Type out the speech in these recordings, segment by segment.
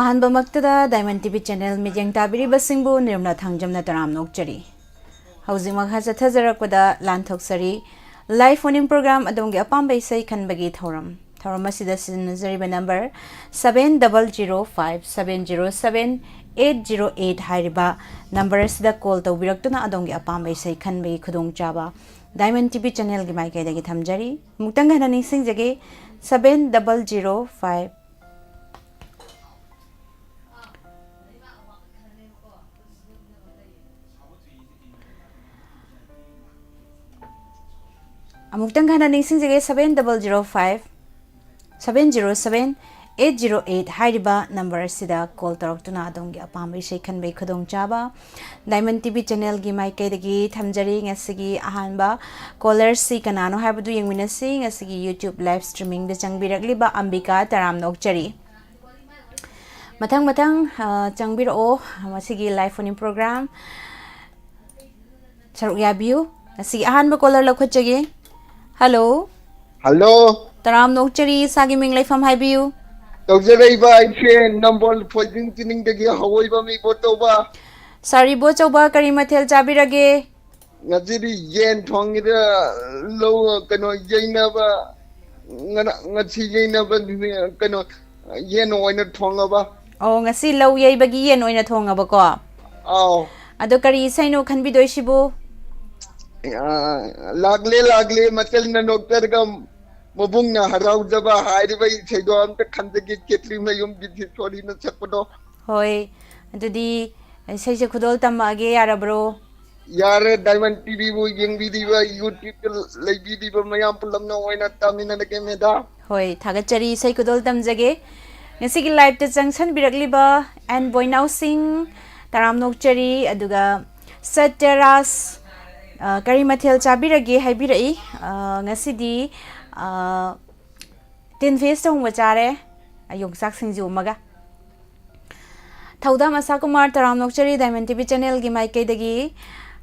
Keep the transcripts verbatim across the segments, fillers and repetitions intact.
ꯑꯍꯥꯟꯕꯃꯛꯇꯗ Diamond T V channel ꯃꯤꯠꯌꯦꯡ ꯇꯥꯕꯤꯔꯤꯕꯁꯤꯡꯕꯨ ꯅꯤꯔꯝꯅ ꯊꯥꯡꯖꯝꯅ ꯇꯔꯥꯝꯅ ꯑꯣꯛꯆꯔꯤ꯫ ꯍꯧꯖꯤꯛ ꯃꯈꯥ ꯆꯠꯊꯖꯔꯛꯄꯗ ꯂꯥꯟꯊꯣꯛꯆꯔꯤ꯫ Live phone-in program ꯑꯗꯣꯝꯒꯤ ꯑꯄꯥꯝꯕ ꯏꯁꯩ ꯈꯟꯕꯒꯤ ꯊꯧꯔꯝ꯫ ꯊꯧꯔꯝ ꯑꯁꯤꯗ ꯁꯤꯖꯤꯟꯅꯖꯔꯤꯕ number seven double zero five seven zero seven eight zero eight ꯍꯥꯏꯔꯤꯕ number ꯑꯁꯤꯗ call ꯇꯧꯕꯤꯔꯛꯇꯨꯅ ꯑꯗꯣꯝꯒꯤ ꯑꯄꯥꯝꯕ ꯏꯁꯩ ꯈꯟꯕꯒꯤ ꯈꯨꯗꯣꯡꯆꯥꯕ Diamond T V channel-ꯒꯤ ꯃꯥꯏꯀꯩꯗꯒꯤ ꯊꯝꯖꯔꯤ꯫ ꯑꯃꯨꯛꯇꯪ ꯍꯟꯅ ꯅꯤꯡꯁꯤꯡꯖꯒꯦ, seven double zero five ꯑꯃꯨꯛꯇꯪ ꯍꯟꯅ ꯅꯤꯡꯁꯤꯡꯖꯒꯦ, seven double zero five seven zero seven eight zero eight ꯍꯥꯏꯔꯤꯕ number ꯑꯁꯤꯗ call ꯇꯧꯔꯛꯇꯨꯅ ꯑꯗꯣꯝꯒꯤ ꯑꯄꯥꯝꯕ ꯏꯁꯩ ꯈꯟꯕꯒꯤ ꯈꯨꯗꯣꯡꯆꯥꯕ Diamond T V channel-ꯒꯤ ꯃꯥꯏꯀꯩꯗꯒꯤ ꯊꯝꯖꯔꯤ꯫ ꯉꯁꯤꯒꯤ ꯑꯍꯥꯟꯕ caller-ꯁꯤ ꯀꯅꯥꯅꯣ ꯍꯥꯏꯕꯗꯨ ꯌꯦꯡꯃꯤꯟꯅꯁꯤ꯫ ꯉꯁꯤꯒꯤ YouTube live streaming-ꯗ ꯆꯪꯕꯤꯔꯛꯂꯤꯕ ꯑꯝꯕꯤꯀꯥ, ꯇꯔꯥꯝꯅ ꯑꯣꯛꯆꯔꯤ꯫ ꯃꯊꯪ ꯃꯊꯪ, ꯑ, ꯆꯪꯕꯤꯔꯛꯑꯣ꯫ ꯃꯁꯤꯒꯤ live phone-in program ꯁꯔꯨꯛ ꯌꯥꯕꯤꯌꯨ꯫ ꯉꯁꯤꯒꯤ ꯑꯍꯥꯟꯕ caller ꯂꯧꯈꯠꯆꯒꯦ꯫ Hello꯫ Hello꯫ ꯇꯔꯥꯝꯅ ꯑꯣꯛꯆꯔꯤ, ꯏꯁꯥꯒꯤ ꯃꯤꯡ ꯂꯩꯐꯝ ꯍꯥꯏꯕꯤꯌꯨ꯫ ꯇꯧꯖꯔꯛꯏꯕ ꯑꯩꯁꯦ ꯅꯝꯕꯣꯜ ꯐꯣꯏꯖꯤꯡ ꯆꯤꯅꯤꯡꯗꯒꯤ ꯍꯧꯑꯣꯏꯕ ꯃꯤꯕꯣꯠ ꯇꯧꯕ꯫ ꯁꯥꯔꯤꯕꯣꯠ ꯆꯧꯕ, ꯀꯔꯤ ꯃꯊꯦꯜ ꯆꯥꯕꯤꯔꯒꯦ? ꯉꯁꯤꯗꯤ ꯌꯦꯟ ꯊꯣꯡꯉꯤꯗ, ꯂꯧ, ꯀꯩꯅꯣ, ꯌꯩꯅꯕ, ꯉꯅ-, ꯉꯁꯤ ꯌꯩꯅꯕ, ꯀꯩꯅꯣ, ꯌꯦꯟ ꯑꯣꯏꯅ ꯊꯣꯡꯉꯕ꯫ ꯑꯣ, ꯉꯁꯤ ꯂꯧ ꯌꯩꯕꯒꯤ ꯌꯦꯟ ꯑꯣꯏꯅ ꯊꯣꯡꯉꯕꯀꯣ? ꯑꯥꯎ꯫ ꯑꯗꯣ ꯀꯔꯤ ꯏꯁꯩꯅꯣ ꯈꯟꯕꯤꯗꯣꯏꯁꯤꯕꯨ? ꯑꯥ, ꯂꯥꯛꯂꯦ, ꯂꯥꯛꯂꯦ, ꯃꯆꯜꯅ ꯅꯣꯛꯆꯔꯒ ꯃꯕꯨꯡꯅ ꯍꯔꯥꯎꯖꯕ ꯍꯥꯏꯔꯤꯕ ꯏꯁꯩꯗꯣ ꯑꯝꯇ ꯈꯟꯖꯒꯦ, ꯀꯦꯇ꯭ꯔꯤ ꯃꯌꯨꯝ ꯕꯤꯖꯦꯁꯣꯔꯤꯅ ꯁꯛꯄꯗꯣ꯫ ꯍꯣꯏ, ꯑꯗꯨꯗꯤ ꯏꯁꯩꯁꯦ ꯈꯨꯗꯣꯜ ꯇꯝꯃꯛꯑꯒꯦ, ꯌꯥꯔꯕ꯭ꯔꯣ? ꯌꯥꯔꯦ, Diamond T V-ꯕꯨ ꯌꯦꯡꯕꯤꯔꯤꯕ, YouTube-ꯇ ꯂꯩꯕꯤꯔꯤꯕ ꯃꯌꯥꯝ ꯄꯨꯝꯅꯃꯛ ꯑꯣꯏꯅ ꯇꯥꯃꯤꯟꯅꯔꯒꯦ, ꯃꯦꯗꯥꯝ꯫ ꯍꯣꯏ, ꯊꯥꯒꯠꯆꯔꯤ, ꯏꯁꯩ ꯈꯨꯗꯣꯜ ꯇꯝꯖꯒꯦ꯫ ꯉꯁꯤꯒꯤ live-ꯇ ꯆꯪꯁꯟꯕꯤꯔꯛꯂꯤꯕ ꯑꯦꯟ ꯕꯣꯏꯅꯥꯎ ꯁꯤꯡ, ꯇꯔꯥꯝꯅ ꯑꯣꯛꯆꯔꯤ, ꯑꯗꯨꯒ ꯁꯠꯇ꯭ꯌꯔꯥꯖ, ꯑ, ꯀꯔꯤ ꯃꯊꯦꯜ ꯆꯥꯕꯤꯔꯒꯦ ꯍꯥꯏꯕꯤꯔꯛꯏ꯫ ꯑ, ꯉꯁꯤꯗꯤ, ꯑ, ꯇꯤꯟ ꯐꯤꯁ ꯊꯣꯡꯕ ꯆꯥꯔꯦ, ꯌꯣꯡꯆꯥꯛ ꯁꯤꯡꯖꯨ ꯑꯃꯒ꯫ ꯊꯧꯗꯥꯝ ꯑꯁꯥ ꯀꯨꯃꯥꯔ, ꯇꯔꯥꯝꯅ ꯑꯣꯛꯆꯔꯤ, Diamond T V channel-ꯒꯤ ꯃꯥꯏꯀꯩꯗꯒꯤ꯫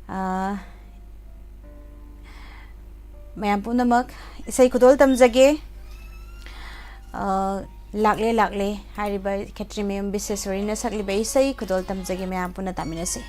ꯑ, ꯃꯌꯥꯝ ꯄꯨꯝꯅꯃꯛ ꯏꯁꯩ ꯈꯨꯗꯣꯜ ꯇꯝꯖꯒꯦ꯫ ꯑ, ꯂꯥꯛꯂꯦ ꯂꯥꯛꯂꯦ ꯍꯥꯏꯔꯤꯕ ꯈꯦꯇ꯭ꯔꯤꯃꯌꯨꯝ ꯕꯤꯁꯦꯁꯣꯔꯤꯅ ꯁꯛꯂꯤꯕ ꯏꯁꯩ ꯈꯨꯗꯣꯜ ꯇꯝꯖꯒꯦ, ꯃꯌꯥꯝ ꯄꯨꯟꯅ ꯇꯥꯃꯤꯟꯅꯁꯤ꯫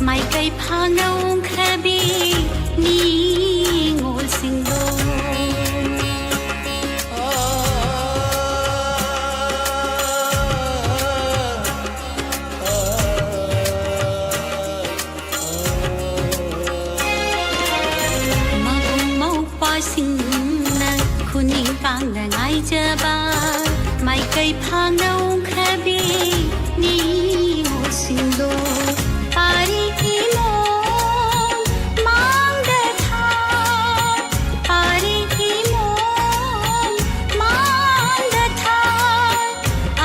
ꯃꯥꯏꯀꯩ ꯐꯥꯡꯅ ꯎꯪꯈ꯭ꯔꯕꯤ ꯅꯤꯉꯣꯜꯁꯤꯡꯗꯣ꯫ ꯃꯕꯨꯡ ꯃꯧꯄ꯭ꯋꯥꯁꯤꯡꯅ ꯈꯨꯅꯤꯡ ꯇꯥꯡꯅ ꯉꯥꯏꯖꯕ ꯃꯥꯏꯀꯩ ꯐꯥꯡꯅ ꯎꯪꯈ꯭ꯔꯕꯤ ꯅꯤꯉꯣꯜꯁꯤꯡꯗꯣ꯫ ꯄꯥꯔꯤꯒꯤ ꯃꯣꯡ ꯃꯥꯡꯗ ꯊꯥ, ꯄꯥꯔꯤꯒꯤ ꯃꯣꯡ ꯃꯥꯡꯗ ꯊꯥ,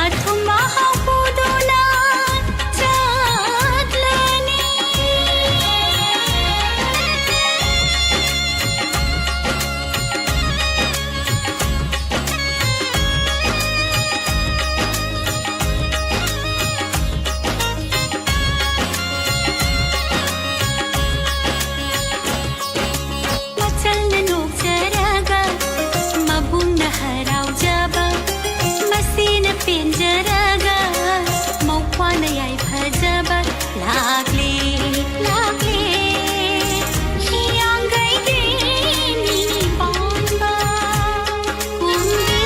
ꯑꯊꯨꯝ ꯑꯍꯥꯎ ꯄꯨꯗꯨꯅ ꯆꯠꯂꯅꯤ꯫ ꯃꯆꯜꯅ ꯅꯣꯛꯆꯔꯒ, ꯃꯕꯨꯡꯅ ꯍꯔꯥꯎꯖꯕ, ꯃꯁꯤꯅ ꯄꯦꯟꯖꯔꯒ, ꯃꯧꯄ꯭ꯋꯥꯅ ꯌꯥꯏꯐꯖꯕ ꯂꯥꯛꯂꯦ, ꯂꯥꯛꯂꯦ, ꯍꯤꯌꯥꯡꯒꯩꯒꯤ ꯅꯤꯡꯄꯥꯟꯕ꯫ ꯀꯨꯝꯒꯤ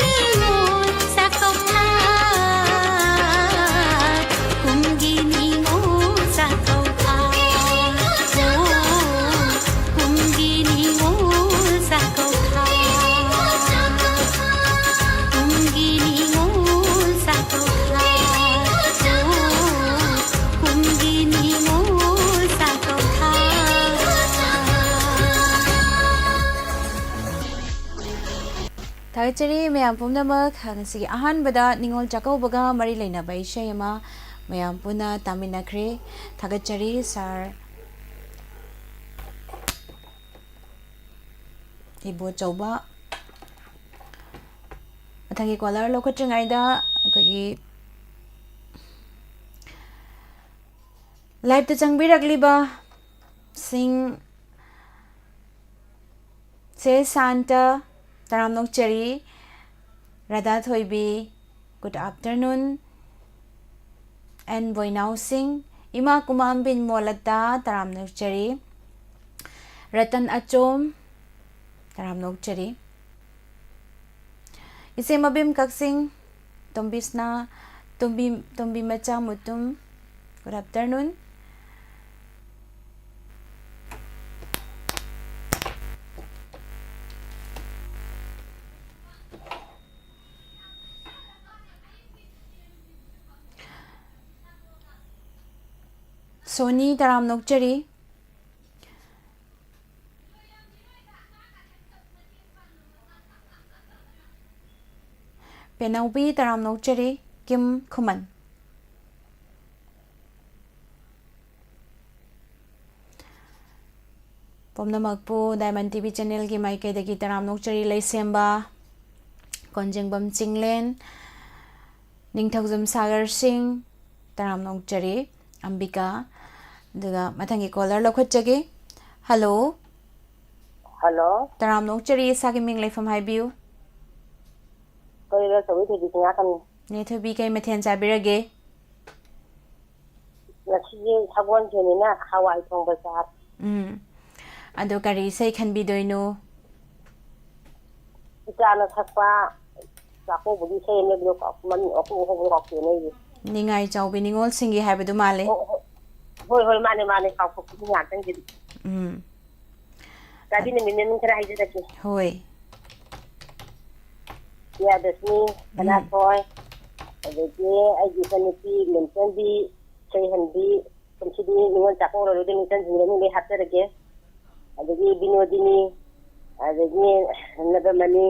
ꯅꯤꯉꯣꯜ ꯆꯥꯛꯀꯧꯊꯥ, ꯀꯨꯝꯒꯤ ꯅꯤꯉꯣꯜ ꯆꯥꯛꯀꯧꯊꯥ, ꯀꯨꯝꯒꯤ ꯅꯤꯉꯣꯜ ꯆꯥꯛꯀꯧꯊꯥ, ꯀꯨꯝꯒꯤ ꯅꯤꯉꯣꯜ ꯆꯥꯛꯀꯧꯊꯥ, ꯀꯨꯝꯒꯤ ꯅꯤꯉꯣꯜ ꯆꯥꯛꯀꯧꯊꯥ꯫ ꯊꯥꯒꯠꯆꯔꯤ ꯃꯌꯥꯝ ꯄꯨꯝꯅꯃꯛ꯫ ꯉꯁꯤꯒꯤ ꯑꯍꯥꯟꯕꯗ ꯅꯤꯉꯣꯜ ꯆꯥꯛꯀꯧꯕꯒ ꯃꯔꯤ ꯂꯩꯅꯕ ꯏꯁꯩ ꯑꯃ ꯃꯌꯥꯝ ꯄꯨꯟꯅ ꯇꯥꯃꯤꯟꯅꯈ꯭ꯔꯦ꯫ ꯊꯥꯒꯠꯆꯔꯤ ꯁꯥꯔ ꯏꯕꯣꯆꯧꯕ꯫ ꯃꯊꯪꯒꯤ ꯀꯣꯂꯔ ꯂꯧꯈꯠꯇ꯭ꯔꯤꯉꯩꯗ ꯑꯩꯈꯣꯏꯒꯤ ꯂꯥꯏꯞꯇ ꯆꯪꯕꯤꯔꯛꯂꯤꯕꯁꯤꯡ ꯁꯦ ꯁꯥꯟꯇ, ꯇꯔꯥꯝꯅ ꯑꯣꯛꯆꯔꯤ꯫ ꯔꯥꯙꯥ ꯊꯣꯏꯕꯤ, good afternoon꯫ ꯑꯦꯟ ꯕꯣꯏꯅꯥꯎ ꯁꯤꯡ, ꯏꯃꯥ ꯀꯨꯃꯥꯝ ꯕꯤꯟ ꯃꯣꯂꯇꯥ, ꯇꯔꯥꯝꯅ ꯑꯣꯛꯆꯔꯤ꯫ ꯔꯇꯟ ꯑꯆꯣꯝ, ꯇꯔꯥꯝꯅ ꯑꯣꯛꯆꯔꯤ꯫ ꯏꯆꯦ ꯃꯕꯤꯝ ꯀꯛꯆꯤꯡ, ꯇꯣꯝꯕꯤꯁꯅꯥ, ꯇꯣꯝꯕꯤ, ꯇꯣꯝꯕꯤ ꯃꯆꯥ ꯃꯨꯇꯨꯝ, good afternoon꯫ ꯁꯣꯅꯤ, ꯇꯔꯥꯝꯅ ꯑꯣꯛꯆꯔꯤ꯫ ꯄꯦꯅꯥꯎꯕꯤ, ꯇꯔꯥꯝꯅ ꯑꯣꯛꯆꯔꯤ꯫ ꯀꯤꯝ ꯈꯨꯃꯟ꯫ ꯄꯨꯝꯅꯃꯛꯄꯨ Diamond TV channelꯒꯤ ꯃꯥꯏꯀꯩꯗꯒꯤ ꯇꯔꯥꯝꯅ ꯑꯣꯛꯆꯔꯤ꯫ ꯂꯩꯁꯦꯝꯕ, ꯀꯣꯟꯖꯦꯡꯕꯝ ꯆꯤꯡꯂꯦꯟ, ꯅꯤꯡꯊꯧꯖꯝ ꯁꯥꯒꯔ ꯁꯤꯡ, ꯇꯔꯥꯝꯅ ꯑꯣꯛꯆꯔꯤ꯫ ꯑꯝꯕꯤꯀꯥ꯫ ꯑꯗꯨꯒ ꯃꯊꯪꯒꯤ caller ꯂꯧꯈꯠꯆꯒꯦ꯫ Hello꯫ Hello꯫ ꯇꯔꯥꯝꯅ ꯑꯣꯛꯆꯔꯤ, ꯏꯁꯥꯒꯤ ꯃꯤꯡ ꯂꯩꯐꯝ ꯍꯥꯏꯕꯤꯌꯨ꯫ ꯀꯔꯤꯔ ꯆꯧꯕꯤ ꯊꯣꯏꯕꯤ ꯉꯥꯛꯀꯅꯤ꯫ ꯅꯦ ꯊꯣꯏꯕꯤ, ꯀꯩ ꯃꯊꯦꯜ ꯆꯥꯕꯤꯔꯒꯦ? ꯉꯁꯤꯒꯤ ꯁꯒꯣꯜꯁꯦꯟꯅꯤꯅ ꯍꯋꯥꯏ ꯊꯣꯡꯕ ꯆꯥꯔꯦ꯫ ꯎꯝ꯫ ꯑꯗꯣ ꯀꯔꯤ ꯏꯁꯩ ꯈꯟꯕꯤꯗꯣꯏꯅꯣ? ꯏꯆꯥꯅ ꯁꯛꯄ ꯆꯥꯛꯀꯧꯕꯒꯤ ꯏꯁꯩ ꯑꯃ ꯂꯩꯕꯗꯣ ꯀꯥꯎ-, ꯃꯃꯤꯡ ꯑꯍꯧ ꯑꯍꯧꯕ ꯀꯥꯎꯊꯣꯛꯑꯦꯅꯦ ꯑꯩꯁꯦ꯫ ꯅꯤꯡꯉꯥꯏ ꯆꯥꯎꯕꯤ ꯅꯤꯉꯣꯜꯁꯤꯡꯒꯤ ꯍꯥꯏꯕꯗꯨ ꯃꯥꯜꯂꯦ꯫ ꯑꯣ, ꯑꯣ, ꯍꯣꯏ, ꯍꯣꯏ, ꯃꯥꯅꯦ, ꯃꯥꯅꯦ, ꯀꯥꯎꯊꯣꯛꯄꯅꯤ ꯉꯥꯛꯇꯪꯒꯤꯗꯤ꯫ ꯎꯝ꯫ ꯆꯥꯕꯤ ꯅꯨꯃꯤꯠ ꯃꯃꯤꯡ ꯈꯔ ꯍꯥꯏꯖꯔꯛꯀꯦ꯫ ꯍꯣꯏ꯫ ꯄ꯭ꯔꯤꯌꯥꯗꯁꯃꯤ, ꯎꯝ꯫ ꯁꯅꯥꯊꯣꯏ, ꯑꯗꯒꯤ ꯑꯩꯒꯤ ꯏꯆꯟꯅꯨꯄꯤ ꯃꯦꯝꯆꯟꯕꯤ, ꯏꯁꯩꯍꯟꯕꯤ, ꯀꯨꯝꯁꯤꯗꯤ ꯅꯤꯉꯣꯜ ꯆꯥꯛꯀꯧꯔꯔꯣꯏꯗ ꯏꯆꯟꯁꯤꯡꯗ ꯃꯃꯤꯡ ꯂꯣꯏ ꯍꯥꯞꯆꯔꯒꯦ꯫ ꯑꯗꯒꯤ ꯕꯤꯅꯣꯗꯤꯅꯤ, ꯑꯗꯒꯤ ꯅꯕꯃꯅꯤ,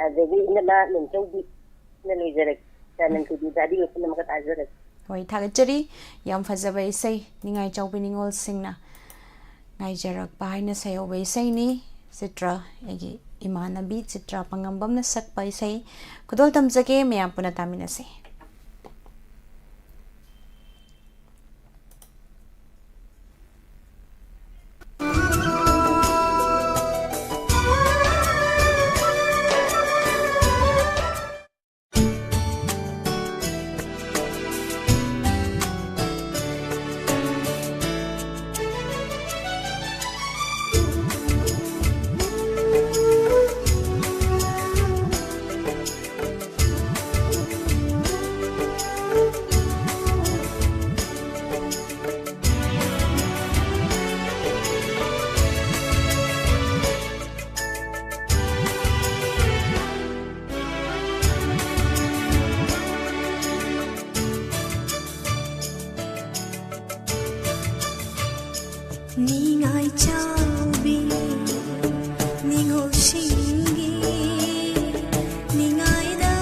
ꯑꯗꯒꯤ ꯏꯅꯝꯃ ꯃꯦꯝꯆꯧꯕꯤꯅ ꯂꯣꯏꯖꯔꯒꯦ꯫ ꯆꯥꯅꯝ ꯀꯦꯖꯤ ꯆꯥꯕꯤꯕ ꯄꯨꯝꯅꯃꯛꯀ ꯇꯥꯖꯔꯒꯦ꯫ ꯍꯣꯏ, ꯊꯥꯒꯠꯆꯔꯤ꯫ ꯌꯥꯝ ꯐꯖꯕ ꯏꯁꯩ, ꯅꯤꯡꯉꯥꯏ ꯆꯥꯎꯕꯤ ꯅꯤꯉꯣꯜꯁꯤꯡꯅ ꯉꯥꯏꯖꯔꯛꯄ ꯍꯥꯏꯅ ꯁꯩꯍꯧꯕ ꯏꯁꯩꯅꯤ꯫ ꯆꯤꯇ꯭ꯔ, ꯑꯩꯒꯤ ꯏꯃꯥꯟꯅꯕꯤ ꯆꯤꯇ꯭ꯔ ꯄꯥꯉꯝꯕꯝꯅ ꯁꯛꯄ ꯏꯁꯩ ꯈꯨꯗꯣꯜ ꯇꯝꯖꯒꯦ, ꯃꯌꯥꯝ ꯄꯨꯟꯅ ꯇꯥꯃꯤꯟꯅꯁꯤ꯫ ꯅꯤꯡꯉꯥꯏ ꯆꯥꯎꯕꯤ ꯅꯤꯉꯣꯜꯁꯤꯡꯒꯤ ꯅꯤꯡꯉꯥꯏꯗ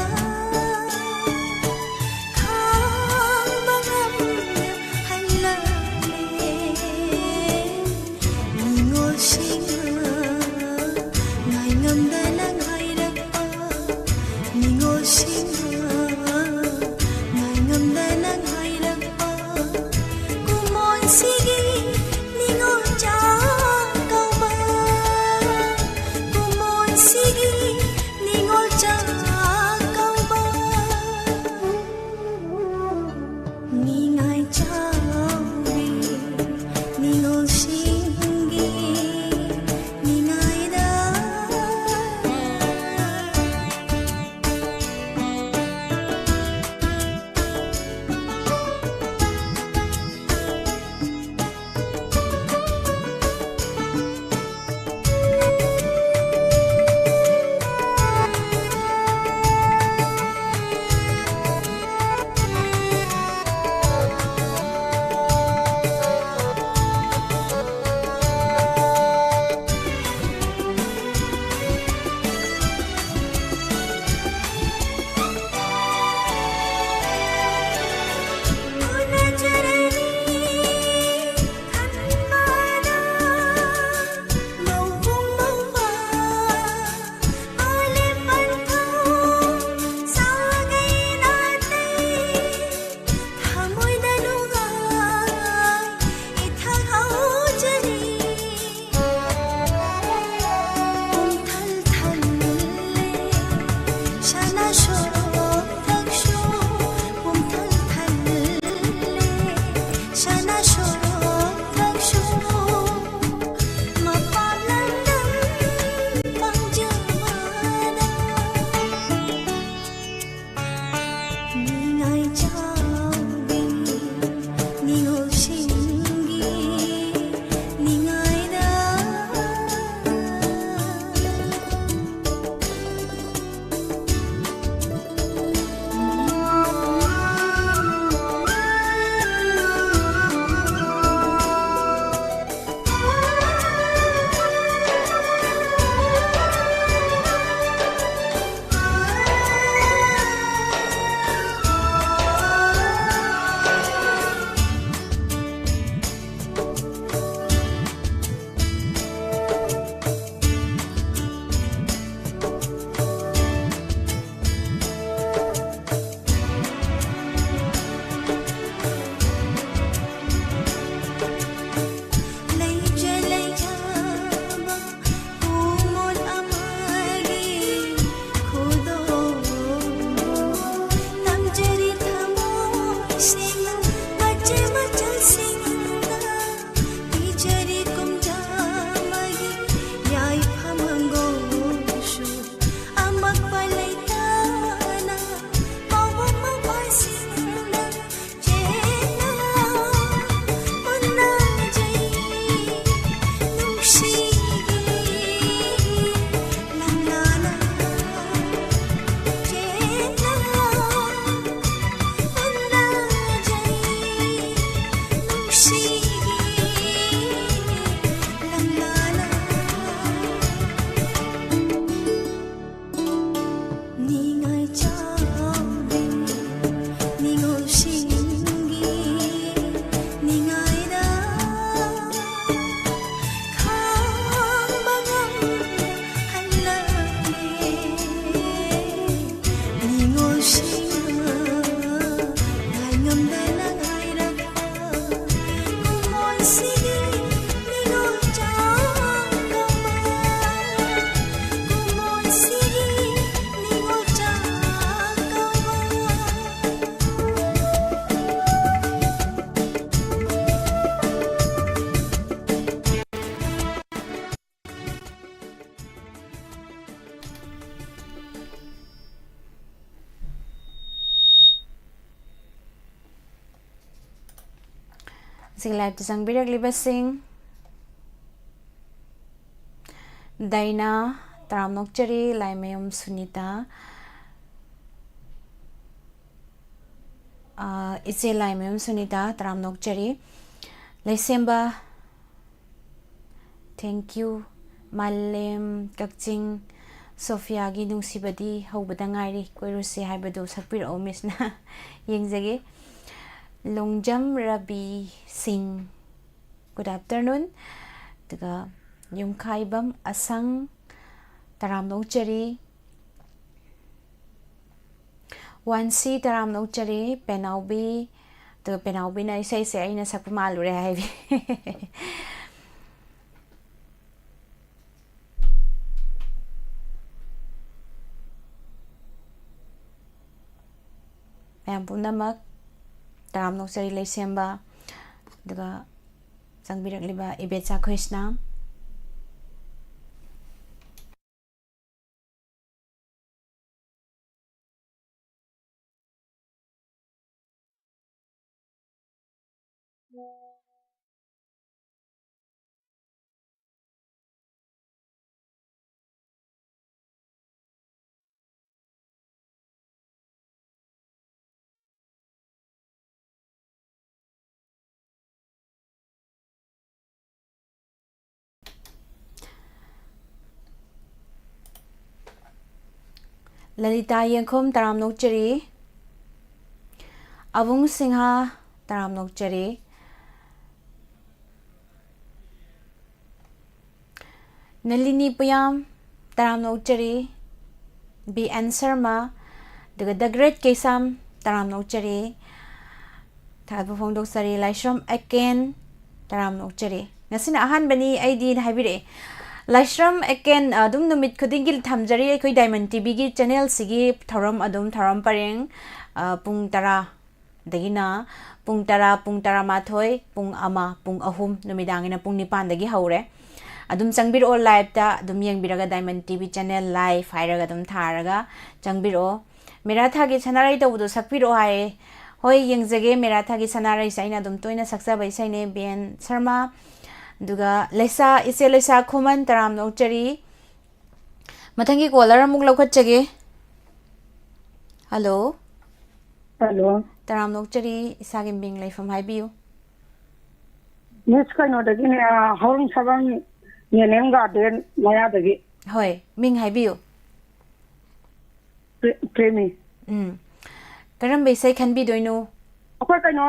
ꯈꯥꯡꯕ ꯉꯝꯅ ꯍꯜꯂꯛꯂꯦ꯫ ꯅꯤꯉꯣꯜꯁꯤꯡꯅ ꯉꯥꯏꯉꯝꯗꯅ ꯉꯥꯏꯔꯛꯄ, ꯅꯤꯉꯣꯜꯁꯤꯡꯅ ꯉꯥꯏꯉꯝꯗꯅ ꯉꯥꯏꯔꯛꯄ, ꯀꯨꯝꯑꯣꯟꯁꯤꯒꯤ ꯅꯤꯉꯣꯜ ꯆꯥꯛꯀꯧꯕ, ꯀꯨꯝꯑꯣꯟꯁꯤꯒꯤ ꯅꯤꯉꯣꯜ ꯆꯥꯛꯀꯧꯕ꯫ ꯅꯤꯡꯉꯥꯏ ꯆꯥꯎꯕꯤ ꯅꯤꯉꯣꯜꯁꯤꯡꯒꯤ ꯅꯤꯡꯉꯥꯏꯗ꯫ ꯁꯤꯒꯤ ꯂꯝꯂꯥꯂ ꯅꯤꯡꯉꯥꯏ ꯆꯥꯎꯔꯦ ꯅꯤꯉꯣꯜꯁꯤꯡꯒꯤ ꯅꯤꯡꯉꯥꯏꯗ ꯈꯥꯡꯕ ꯉꯝꯗꯦ ꯍꯜꯂꯛꯂꯦ ꯅꯤꯉꯣꯜꯁꯤꯡꯅ ꯉꯥꯏꯉꯝꯗꯅ ꯉꯥꯏꯔꯛꯄ ꯀꯨꯝꯑꯣꯟꯁꯤꯒꯤ ꯅꯤꯉꯣꯜ ꯆꯥꯛꯀꯧꯕ ꯀꯨꯝꯑꯣꯟꯁꯤꯒꯤ ꯅꯤꯉꯣꯜ ꯆꯥꯛꯀꯧꯕ꯫ ꯉꯁꯤꯒꯤ liveꯇ ꯆꯪꯕꯤꯔꯛꯂꯤꯕꯁꯤꯡ, ꯗꯥꯏꯅꯥ, ꯇꯔꯥꯝꯅ ꯑꯣꯛꯆꯔꯤ, ꯂꯥꯏꯃꯌꯨꯝ ꯁꯨꯅꯤꯇꯥ, ꯑꯥ, ꯏꯆꯦ ꯂꯥꯏꯃꯌꯨꯝ ꯁꯨꯅꯤꯇꯥ, ꯇꯔꯥꯝꯅ ꯑꯣꯛꯆꯔꯤ, ꯂꯩꯁꯦꯝꯕ, thank you꯫ ꯃꯥꯂꯦꯝ ꯀꯛꯆꯤꯡ ꯁꯣꯐꯤꯌꯥꯒꯤ ꯅꯨꯡꯁꯤꯕꯗꯤ ꯍꯧꯕꯗ ꯉꯥꯏꯔꯤ, ꯀꯣꯏꯔꯨꯁꯤ ꯍꯥꯏꯕꯗꯨ ꯁꯛꯄꯤꯔꯛꯑꯣ ꯃꯤꯁꯅ꯫ ꯌꯦꯡꯖꯒꯦ꯫ ꯂꯣꯡꯖꯝ ꯔꯕꯤ ꯁꯤꯡ, good afternoon꯫ ꯑꯗꯨꯒ ꯌꯨꯝꯈꯥꯏꯕꯝ ꯑꯁꯪ, ꯇꯔꯥꯝꯅ ꯑꯣꯛꯆꯔꯤ꯫ ꯋꯥꯟꯁꯤ, ꯇꯔꯥꯝꯅ ꯑꯣꯛꯆꯔꯤ꯫ ꯄꯦꯅꯥꯎꯕꯤ, ꯑꯗꯨꯒ ꯄꯦꯅꯥꯎꯕꯤꯅ ꯏꯁꯩꯁꯦ ꯑꯩꯅ ꯁꯛꯄ ꯃꯥꯜꯂꯨꯔꯦ ꯍꯥꯏꯕꯤ꯫ ꯃꯌꯥꯝ ꯄꯨꯝꯅꯃꯛ ꯇꯔꯥꯝꯅ ꯑꯣꯛꯆꯔꯤ꯫ ꯂꯩꯁꯦꯝꯕ, ꯑꯗꯨꯒ ꯆꯪꯕꯤꯔꯛꯂꯤꯕ ꯏꯕꯦꯆꯥ ꯈ꯭ꯔꯤꯁꯅ꯫ ꯂꯂꯤꯇꯥ ꯌꯦꯡꯈꯣꯝ, ꯇꯔꯥꯝꯅ ꯑꯣꯛꯆꯔꯤ꯫ ꯑꯕꯨꯡ ꯁꯤꯡꯍ, ꯇꯔꯥꯝꯅ ꯑꯣꯛꯆꯔꯤ꯫ ꯅꯂꯤꯅꯤ ꯄꯨꯌꯥꯝ, ꯇꯔꯥꯝꯅ ꯑꯣꯛꯆꯔꯤ꯫ ꯕꯤ ꯑꯦꯟ ꯁꯔꯃ, ꯑꯗꯨꯒ ꯗ ꯒ꯭ꯔꯦꯠ ꯀꯦꯁꯥꯝ, ꯇꯔꯥꯝꯅ ꯑꯣꯛꯆꯔꯤ꯫ ꯊꯥꯒꯠꯄ ꯐꯣꯡꯗꯣꯛꯆꯔꯤ꯫ ꯂꯥꯏꯁ꯭ꯔꯝ ꯑꯦꯀꯦꯟ, ꯇꯔꯥꯝꯅ ꯑꯣꯛꯆꯔꯤ꯫ ꯉꯁꯤꯅ ꯑꯍꯥꯟꯕꯅꯤ ꯑꯩꯗꯤꯅ ꯍꯥꯏꯕꯤꯔꯛꯑꯦ꯫ ꯂꯥꯏꯁ꯭ꯔꯝ ꯑꯦꯀꯦꯟ, ꯑꯗꯨꯝ ꯅꯨꯃꯤꯠ ꯈꯨꯗꯤꯡꯒꯤ ꯊꯝꯖꯔꯤ ꯑꯩꯈꯣꯏ ꯗꯥꯏꯃꯟ ꯇꯤꯚꯤꯒꯤ ꯆꯦꯅꯦꯜꯁꯤꯒꯤ ꯊꯧꯔꯝ, ꯑꯗꯨꯝ ꯊꯧꯔꯝ ꯄꯔꯦꯡ, ꯑ, ꯄꯨꯡ ꯇꯔꯥ ꯗꯒꯤꯅ ꯄꯨꯡ ꯇꯔꯥ, ꯄꯨꯡ ꯇꯔꯥꯃꯥꯊꯣꯏ, ꯄꯨꯡ ꯑꯃ, ꯄꯨꯡ ꯑꯍꯨꯝ, ꯅꯨꯃꯤꯗꯥꯡꯒꯤꯅ ꯄꯨꯡ ꯅꯤꯄꯥꯟꯗꯒꯤ ꯍꯧꯔꯦ꯫ ꯑꯗꯨꯝ ꯆꯪꯕꯤꯔꯛꯑꯣ, ꯂꯥꯏꯞꯇ ꯑꯗꯨꯝ ꯌꯦꯡꯕꯤꯔꯒ, ꯗꯥꯏꯃꯟ ꯇꯤꯚꯤ ꯆꯦꯅꯦꯜ ꯂꯥꯏꯐ ꯍꯥꯏꯔꯒ ꯑꯗꯨꯝ ꯊꯥꯔꯒ ꯆꯪꯕꯤꯔꯛꯑꯣ꯫ ꯃꯦꯔꯥ ꯊꯥꯒꯤ ꯁꯅꯥꯔꯩ ꯇꯧꯕꯗꯣ ꯁꯛꯄꯤꯔꯛꯑꯣ ꯍꯥꯏꯌꯦ꯫ ꯍꯣꯏ, ꯌꯦꯡꯖꯒꯦ, ꯃꯦꯔꯥ ꯊꯥꯒꯤ ꯁꯅꯥꯔꯩꯁꯦ ꯑꯩꯅ ꯑꯗꯨꯝ ꯇꯣꯏꯅ ꯁꯛꯆꯕ ꯏꯁꯩꯅꯦ, ꯕꯤ ꯑꯦꯟ ꯁꯔꯃ꯫ ꯑꯗꯨꯒ ꯂꯩꯁꯥ, ꯏꯆꯦ ꯂꯩꯁꯥ ꯈꯨꯃꯟ, ꯇꯔꯥꯝꯅ ꯑꯣꯛꯆꯔꯤ꯫ ꯃꯊꯪꯒꯤ ꯀꯣꯂꯔ ꯑꯃꯨꯛ ꯂꯧꯈꯠꯆꯒꯦ꯫ ꯍꯜꯂꯣ꯫ ꯍꯜꯂꯣ꯫ ꯇꯔꯥꯝꯅ ꯑꯣꯛꯆꯔꯤ, ꯏꯁꯥꯒꯤ ꯃꯤꯡ, ꯂꯩꯐꯝ ꯍꯥꯏꯕꯤꯌꯨ꯫ ꯃꯤꯁ ꯀꯩꯅꯣꯗꯒꯤꯅꯦ, ꯍꯧꯔꯨꯡ ꯁꯥꯕꯝ ꯃꯤꯂꯦꯅꯤꯌꯝ ꯒꯥꯔꯗꯦꯟ ꯃꯌꯥꯗꯒꯤ꯫ ꯍꯣꯏ, ꯃꯤꯡ ꯍꯥꯏꯕꯤꯌꯨ꯫ ꯄ꯭ꯔꯦ-, ꯄ꯭ꯔꯦꯃꯤ꯫ ꯎꯝ꯫ ꯀꯔꯝꯕ ꯏꯁꯩ ꯈꯟꯕꯤꯗꯣꯏꯅꯣ? ꯑꯩꯈꯣꯏ ꯀꯩꯅꯣ,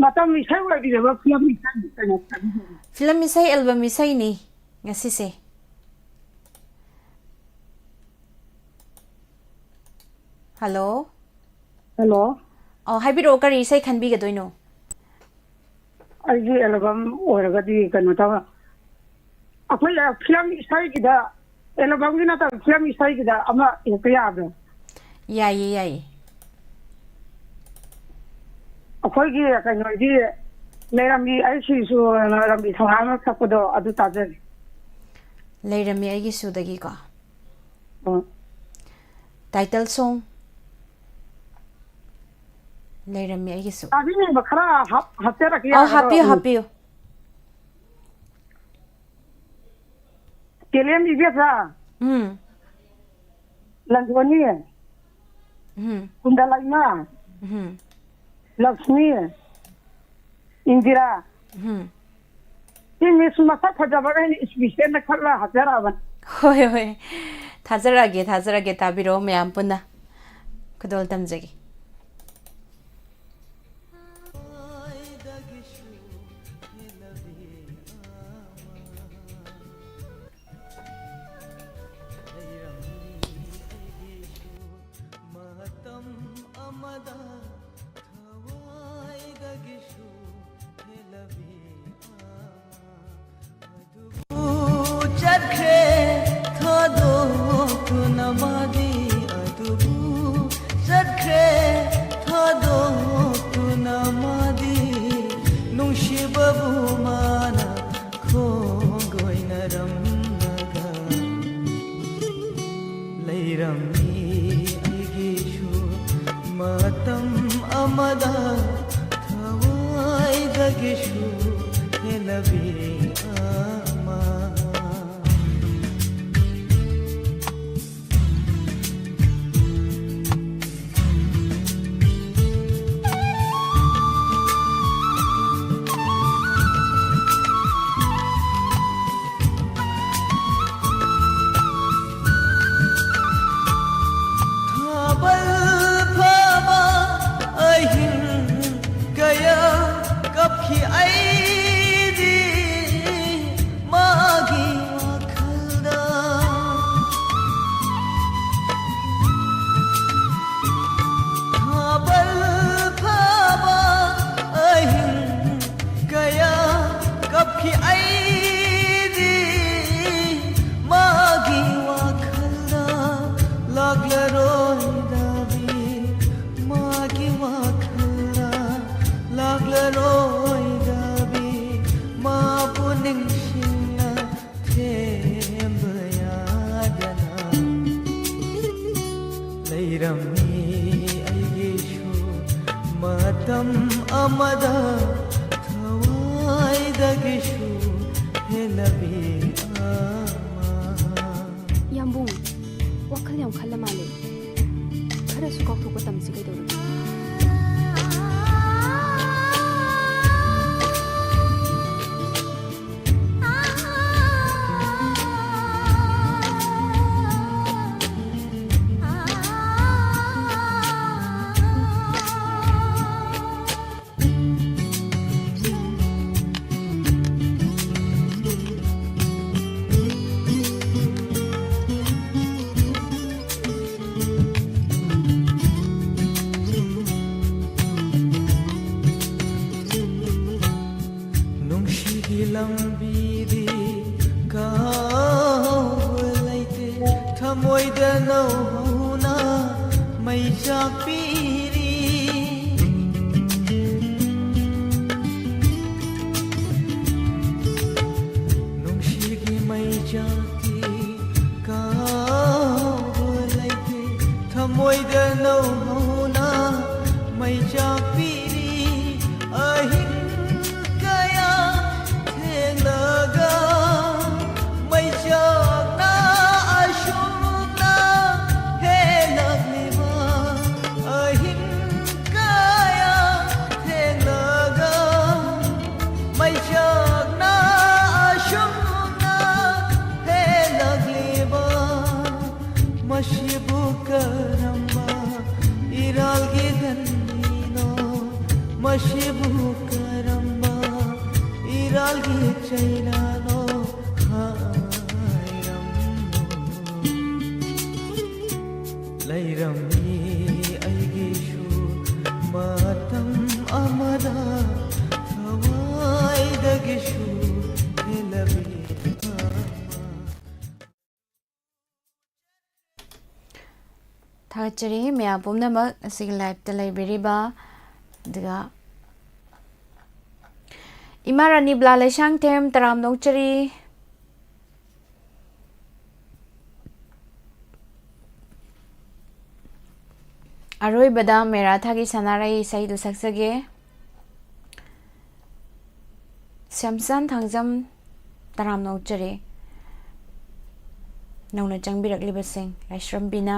ꯃꯇꯝ ꯏꯁꯩ ꯑꯣꯏꯕꯤꯔꯕ ꯐꯤꯂꯝ ꯏꯁꯩ ꯀꯩꯅꯣ ꯈꯟꯕꯤꯗꯣꯏꯅꯣ? ꯐꯤꯂꯝ ꯏꯁꯩ ꯑꯦꯜꯕꯝ ꯏꯁꯩꯅꯤ ꯉꯁꯤꯁꯦ꯫ ꯍꯜꯂꯣ꯫ ꯍꯜꯂꯣ꯫ ꯑꯣ, ꯍꯥꯏꯕꯤꯔꯛꯑꯣ, ꯀꯔꯤ ꯏꯁꯩ ꯈꯟꯕꯤꯒꯗꯣꯏꯅꯣ? ꯑꯩꯒꯤ ꯑꯦꯜꯕꯝ ꯑꯣꯏꯔꯒꯗꯤ ꯀꯩꯅꯣ ꯇꯧꯔ-, ꯑꯩꯈꯣꯏ ꯐꯤꯂꯝ ꯏꯁꯩꯒꯤꯗ, ꯑꯦꯜꯕꯝꯒꯤ ꯅꯠꯇꯕ ꯐꯤꯂꯝ ꯏꯁꯩꯒꯤꯗ ꯑꯃ ꯍꯦꯛꯇ ꯌꯥꯕ꯭ꯔꯥ? ꯌꯥꯏꯌꯦ, ꯌꯥꯏꯌꯦ꯫ ꯑꯩꯈꯣꯏꯒꯤ ꯀꯩꯅꯣꯒꯤ ꯂꯩꯔꯝꯃꯤ ꯑꯩ ꯁꯤꯁꯨ ꯔꯟꯕꯤꯔ ꯊꯧꯅꯥꯅ ꯁꯛꯄꯗꯣ ꯑꯗꯨ ꯇꯥꯖꯒꯦ꯫ ꯂꯩꯔꯝꯃꯤ ꯑꯩꯒꯤꯁꯨꯗꯒꯤꯀꯣ꯫ ꯑꯣ꯫ ꯇꯥꯏꯇꯜ ꯁꯣꯡ꯫ ꯂꯩꯔꯝꯃꯤ ꯑꯩꯒꯤꯁꯨ꯫ ꯇꯥꯕꯤꯅꯤꯡꯕ ꯈꯔ ꯍꯥꯞ-, ꯍꯥꯞꯆꯔꯛꯀꯦ ꯑꯧ, ꯌꯥꯒꯗ꯭ꯔꯣ? ꯍꯥꯞꯄꯤꯌꯨ, ꯎꯝ꯫ ꯍꯥꯞꯄꯤꯌꯨ꯫ ꯀꯦꯂꯦꯟ ꯏꯕꯦꯆꯥ꯫ ꯎꯝ꯫ ꯂꯟꯖꯣꯅꯤ꯫ ꯎꯝ꯫ ꯀꯨꯟꯗꯂꯩꯃ꯫ ꯎꯝ꯫ ꯂꯛꯁꯃꯤ꯫ ꯏꯟꯗꯤꯔꯥ꯫ ꯎꯝ꯫ ꯁꯤ ꯃꯤꯁ ꯃꯁꯛ ꯐꯖꯕꯈꯩꯅ ꯏꯁꯄꯤꯁꯦꯜꯗ ꯈꯜꯂ ꯍꯥꯞꯆꯔꯛꯑꯕꯅꯤ꯫ ꯍꯣꯏ, ꯍꯣꯏ꯫ ꯊꯥꯖꯔꯛꯑꯒꯦ, ꯊꯥꯖꯔꯛꯑꯒꯦ꯫ ꯇꯥꯕꯤꯔꯣ ꯃꯌꯥꯝ ꯄꯨꯟꯅ꯫ ꯈꯨꯗꯣꯜ ꯇꯝꯖꯒꯦ꯫ ꯃꯇꯝ ꯑꯃꯗ ꯊꯋꯥꯏꯗꯒꯤꯁꯨ ꯍꯦꯜꯂꯕꯤ ꯑꯃ꯫ ꯆꯠꯈ꯭ꯔꯦ ꯊꯥꯗꯣꯛꯇꯨꯅ ꯃꯥꯗꯤ, ꯑꯗꯨꯕꯨ ꯆꯠꯈ꯭ꯔꯦ ꯊꯥꯗꯣꯛꯇꯨꯅ ꯃꯥꯗꯤ, ꯅꯨꯡꯁꯤꯕꯕꯨ ꯃꯥꯅ ꯈꯣꯡꯒꯣꯏꯅꯔꯝꯂꯒ ꯂꯩꯔꯝꯃꯤ꯫ ꯑꯩꯒꯤꯁꯨ ꯃꯇꯝ ꯑꯃꯗ ꯊꯋꯥꯏꯗꯒꯤꯁꯨ ꯍꯦꯜꯂꯕꯤ ꯑꯃ꯫ ꯊꯥꯕꯜ ꯐꯥꯕ ꯑꯍꯤꯡ ꯀꯌꯥ ꯀꯞꯈꯤ ꯑꯩꯗꯤ꯫ ꯂꯝꯕꯤꯗꯤ ꯀꯥꯎꯕ ꯂꯩꯇꯦ, ꯊꯃꯣꯏꯗ ꯅꯧꯍꯧꯅ ꯃꯩ ꯆꯥꯛꯄꯤꯔꯤ꯫ ꯅꯨꯡꯁꯤꯒꯤ ꯃꯩ ꯆꯥꯛꯇꯤ ꯀꯥꯎꯕ ꯂꯩꯇꯦ, ꯊꯃꯣꯏꯗ ꯅꯧꯍꯧꯅ ꯃꯩ ꯆꯥꯛꯄꯤꯔꯤ꯫ ꯑꯍꯤꯡ ꯀꯌꯥ ꯊꯦꯡꯂꯒ ꯃꯩꯆꯥꯛꯅ ꯑꯁꯨꯝꯅ ꯍꯦꯜꯂꯛꯂꯤꯕ꯫ ꯑꯍꯤꯡ ꯀꯌꯥ ꯊꯦꯡꯂꯒ ꯃꯩꯆꯥꯛꯅ ꯑꯁꯨꯝꯅ ꯍꯦꯜꯂꯛꯂꯤꯕ꯫ ꯃꯁꯤꯕꯨ ꯀꯔꯝꯕ ꯏꯔꯥꯜꯒꯤ ꯂꯟꯅꯤꯅꯣ? ꯃꯁꯤꯕꯨ ꯀꯔꯝꯕ ꯏꯔꯥꯜꯒꯤ ꯆꯩꯅꯥꯅꯣ? ꯍꯥꯏꯔꯝꯃꯨ꯫ ꯂꯩꯔꯝꯃꯤ ꯑꯩꯒꯤꯁꯨ ꯃꯇꯝ ꯑꯃꯗ ꯊꯋꯥꯏꯗꯒꯤꯁꯨ ꯍꯦꯜꯂꯕꯤ ꯑꯃ꯫ ꯊꯥꯒꯠꯆꯔꯤ ꯃꯌꯥꯝ ꯄꯨꯝꯅꯃꯛ ꯑꯁꯤꯒꯤ liveꯇ ꯂꯩꯕꯤꯔꯤꯕ꯫ ꯑꯗꯨꯒ ꯏꯃꯥ ꯔꯥꯅꯤ ꯕ꯭ꯂꯥ ꯂꯩꯁꯥꯡꯊꯦꯝ ꯇꯔꯥꯝꯅ ꯑꯣꯛꯆꯔꯤ꯫ ꯑꯔꯣꯏꯕꯗ ꯃꯦꯔꯥꯊꯥꯒꯤ ꯁꯅꯥꯔꯩ ꯏꯁꯩꯗꯨ ꯁꯛꯆꯒꯦ꯫ ꯁ꯭ꯌꯥꯝꯆꯥꯟ ꯊꯥꯡꯖꯝ ꯇꯔꯥꯝꯅ ꯑꯣꯛꯆꯔꯤ꯫ ꯅꯧꯅ ꯆꯪꯕꯤꯔꯛꯂꯤꯕꯁꯤꯡ, ꯂꯥꯏꯁ꯭ꯔꯝ ꯕꯤꯅꯥ,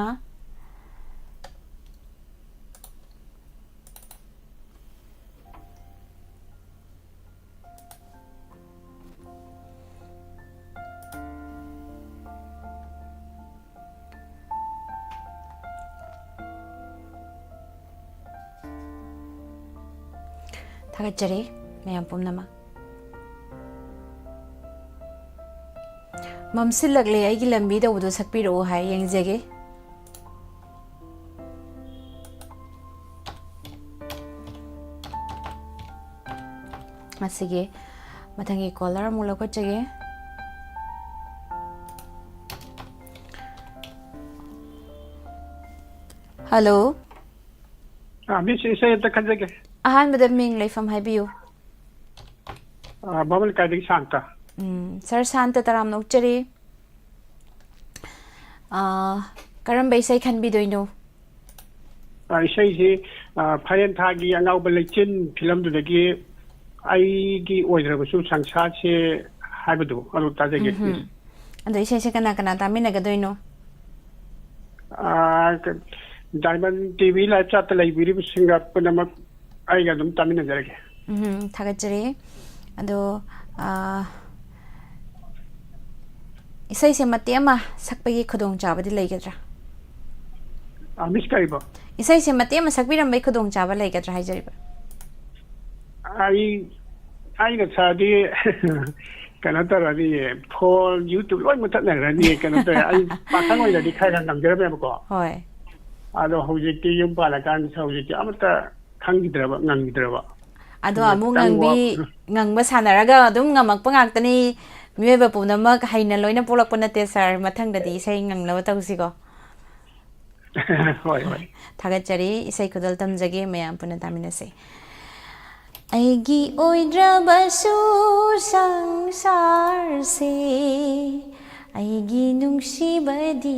ꯊꯥꯒꯠꯆꯔꯤ ꯃꯌꯥꯝ ꯄꯨꯝꯅꯃꯛ꯫ ꯃꯝꯁꯤꯜꯂꯛꯂꯦ ꯑꯩꯒꯤ ꯂꯝꯕꯤ ꯇꯧꯕꯗꯣ ꯁꯛꯄꯤꯔꯛꯑꯣ ꯍꯥꯏ, ꯌꯦꯡꯖꯒꯦ꯫ ꯃꯁꯤꯒꯤ ꯃꯊꯪꯒꯤ caller ꯑꯃꯨꯛ ꯂꯧꯈꯠꯆꯒꯦ꯫ Hello꯫ ꯑꯥ, ꯃꯤꯁ, ꯏꯁꯩ ꯑꯝꯇ ꯈꯟꯖꯒꯦ꯫ ꯑꯍꯥꯟꯕꯗ ꯃꯤꯡ, ꯂꯩꯐꯝ ꯍꯥꯏꯕꯤꯌꯨ꯫ ꯑꯥ, ꯚꯥꯃꯣꯟ ꯂꯩꯀꯥꯏꯗꯒꯤ ꯁꯥꯟꯇ꯫ ꯎꯝ, ꯁꯥꯔ ꯁꯥꯟꯇ, ꯇꯔꯥꯝꯅ ꯑꯣꯛꯆꯔꯤ꯫ ꯑꯥ, ꯀꯔꯝꯕ ꯏꯁꯩ ꯈꯟꯕꯤꯗꯣꯏꯅꯣ? ꯑꯥ, ꯏꯁꯩꯁꯤ, ꯑꯥ, ꯐꯥꯏꯔꯦꯟ ꯊꯥꯒꯤ ꯑꯉꯥꯎꯕ ꯂꯩꯆꯤꯟ ꯐꯤꯂꯝꯗꯨꯗꯒꯤ ꯑꯩꯒꯤ ꯑꯣꯏꯗ꯭ꯔꯕꯁꯨ ꯁꯪꯁꯥꯔꯁꯦ ꯍꯥꯏꯕꯗꯣ ꯑꯗꯨ ꯇꯥꯖꯒꯦ꯫ ꯎꯝꯍꯨꯝ꯫ ꯑꯗꯣ ꯏꯁꯩꯁꯦ ꯀꯅꯥ ꯀꯅꯥ ꯇꯥꯃꯤꯟꯅꯒꯗꯣꯏꯅꯣ? ꯑꯥ, ꯀ-, Diamond TV Live Chatꯇ ꯂꯩꯕꯤꯔꯤꯕꯁꯤꯡꯒ ꯄꯨꯝꯅꯃꯛ ꯑꯩꯒ ꯑꯗꯨꯝ ꯇꯥꯃꯤꯟꯅꯖꯔꯒꯦ꯫ ꯎꯝꯍꯨꯝ, ꯊꯥꯒꯠꯆꯔꯤ꯫ ꯑꯗꯣ, ꯑꯥ, ꯏꯁꯩꯁꯦ ꯃꯇꯦꯛ ꯑꯃ ꯁꯛꯄꯒꯤ ꯈꯨꯗꯣꯡꯆꯥꯕꯗꯤ ꯂꯩꯒꯗ꯭ꯔꯥ? ꯑꯥ, ꯃꯤꯁ ꯀꯔꯤꯕꯣ? ꯏꯁꯩꯁꯦ ꯃꯇꯦꯛ ꯑꯃ ꯁꯛꯄꯤꯔꯝꯕꯒꯤ ꯈꯨꯗꯣꯡꯆꯥꯕ ꯂꯩꯒꯗ꯭ꯔꯥ ꯍꯥꯏꯖꯔꯤꯕ? ꯑꯩ, ꯑꯩꯅ ꯁꯥꯔꯗꯤ ꯀꯩꯅꯣ ꯇꯧꯔꯅꯤ, ꯐꯣꯟ, YouTube ꯂꯣꯏ ꯃꯨꯊꯠꯅꯈ꯭ꯔꯅꯤ꯫ ꯀꯩꯅꯣ ꯇꯧꯔꯦ, ꯑꯩ ꯄꯥꯈꯪ ꯑꯣꯏꯅꯗꯤ ꯈꯔ ꯈꯔ ꯉꯝꯖꯔꯝꯃꯦꯕꯀꯣ꯫ ꯍꯣꯏ꯫ ꯑꯗꯣ ꯍꯧꯖꯤꯛꯇꯤ ꯌꯨꯝ ꯄꯥꯜꯂꯀꯥꯟꯗ ꯍꯧꯖꯤꯛꯇꯤ ꯑꯃꯠꯇ ꯈꯪꯈꯤꯗ꯭ꯔꯕ, ꯉꯝꯈꯤꯗ꯭ꯔꯕ꯫ ꯑꯗꯣ ꯑꯃꯨꯛ ꯉꯝꯕꯤ-, ꯉꯝꯕ ꯁꯥꯟꯅꯔꯒ ꯑꯗꯨꯝ ꯉꯝꯃꯛꯄ ꯉꯥꯛꯇꯅꯤ꯫ ꯃꯤꯑꯣꯏꯕ ꯄꯨꯝꯅꯃꯛ ꯍꯩꯅ ꯂꯣꯏꯅ ꯄꯣꯛꯂꯛꯄ ꯅꯠꯇꯦ, ꯁꯥꯔ꯫ ꯃꯊꯪꯗꯗꯤ ꯏꯁꯩ ꯉꯪꯅꯕ ꯇꯧꯁꯤꯀꯣ꯫ ꯍꯣꯏ, ꯍꯣꯏ꯫ ꯊꯥꯒꯠꯆꯔꯤ꯫ ꯏꯁꯩ ꯈꯨꯗꯣꯜ ꯇꯝꯖꯒꯦ, ꯃꯌꯥꯝ ꯄꯨꯟꯅ ꯇꯥꯃꯤꯟꯅꯁꯦ꯫ ꯑꯩꯒꯤ ꯑꯣꯏꯗ꯭ꯔꯕꯁꯨ ꯁꯪꯁꯥꯔꯁꯦ, ꯑꯩꯒꯤ ꯅꯨꯡꯁꯤꯕꯗꯤ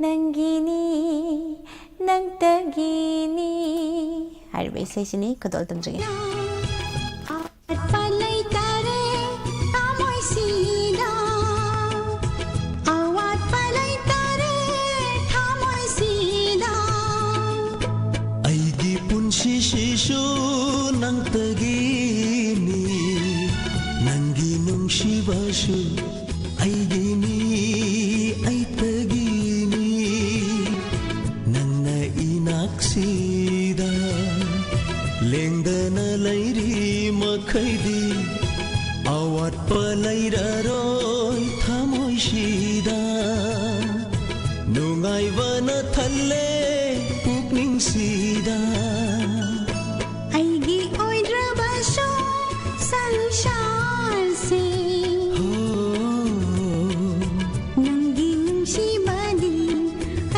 ꯅꯪꯒꯤꯅꯤ, ꯅꯪꯇꯒꯤꯅꯤ꯫ ꯍꯥꯏꯔꯤꯕ ꯏꯁꯩꯁꯤꯅꯤ, ꯈꯨꯗꯣꯜ ꯇꯝꯖꯒꯦ꯫ ꯑꯋꯥꯠꯄ ꯂꯩꯇꯔꯦ ꯊꯃꯣꯏꯁꯤꯗ, ꯑꯋꯥꯠꯄ ꯂꯩꯇꯔꯦ ꯊꯃꯣꯏꯁꯤꯗ꯫ ꯑꯩꯒꯤ ꯄꯨꯟꯁꯤꯁꯤꯁꯨ ꯅꯪꯇꯒꯤꯅꯤ, ꯅꯪꯒꯤ ꯅꯨꯡꯁꯤꯕꯁꯨ ꯑꯩꯒꯤꯅꯤ, ꯑꯩꯇꯒꯤꯅꯤ꯫ ꯅꯪꯅ ꯏꯅꯥꯛꯁꯤꯗ ꯂꯦꯡꯗꯅ ꯂꯩꯔꯤ ꯃꯈꯩꯗꯤ, ꯑꯋꯥꯠꯄ ꯂꯩꯔꯔꯣꯏ ꯊꯃꯣꯏꯁꯤꯗ꯫ ꯅꯨꯡꯉꯥꯏꯕꯅ ꯊꯜꯂꯦ ꯄꯨꯛꯅꯤꯡꯁꯤꯗ꯫ ꯑꯩꯒꯤ ꯑꯣꯏꯗ꯭ꯔꯕꯁꯨ ꯁꯪꯁꯥꯔꯁꯦ꯫ ꯍꯣ꯫ ꯅꯪꯒꯤ ꯅꯨꯡꯁꯤꯕꯗꯤ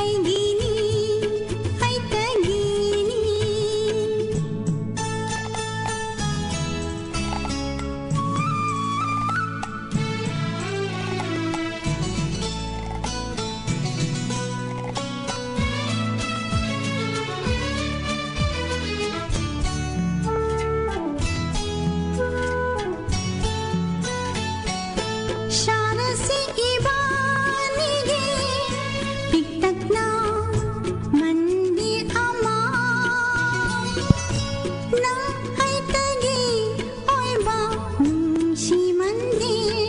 ꯑꯩꯒꯤꯅꯤ, ꯑꯩꯇꯒꯤꯅꯤ꯫ ꯁꯥꯔꯁꯤ ꯏꯕꯥꯅꯤꯒꯤ ꯄꯤꯛꯇꯛꯅ ꯃꯟꯗꯤꯔ ꯑꯃ, ꯅꯪ ꯑꯩꯇꯒꯤ ꯑꯣꯏꯕ ꯅꯨꯡꯁꯤ ꯃꯟꯗꯤꯔ꯫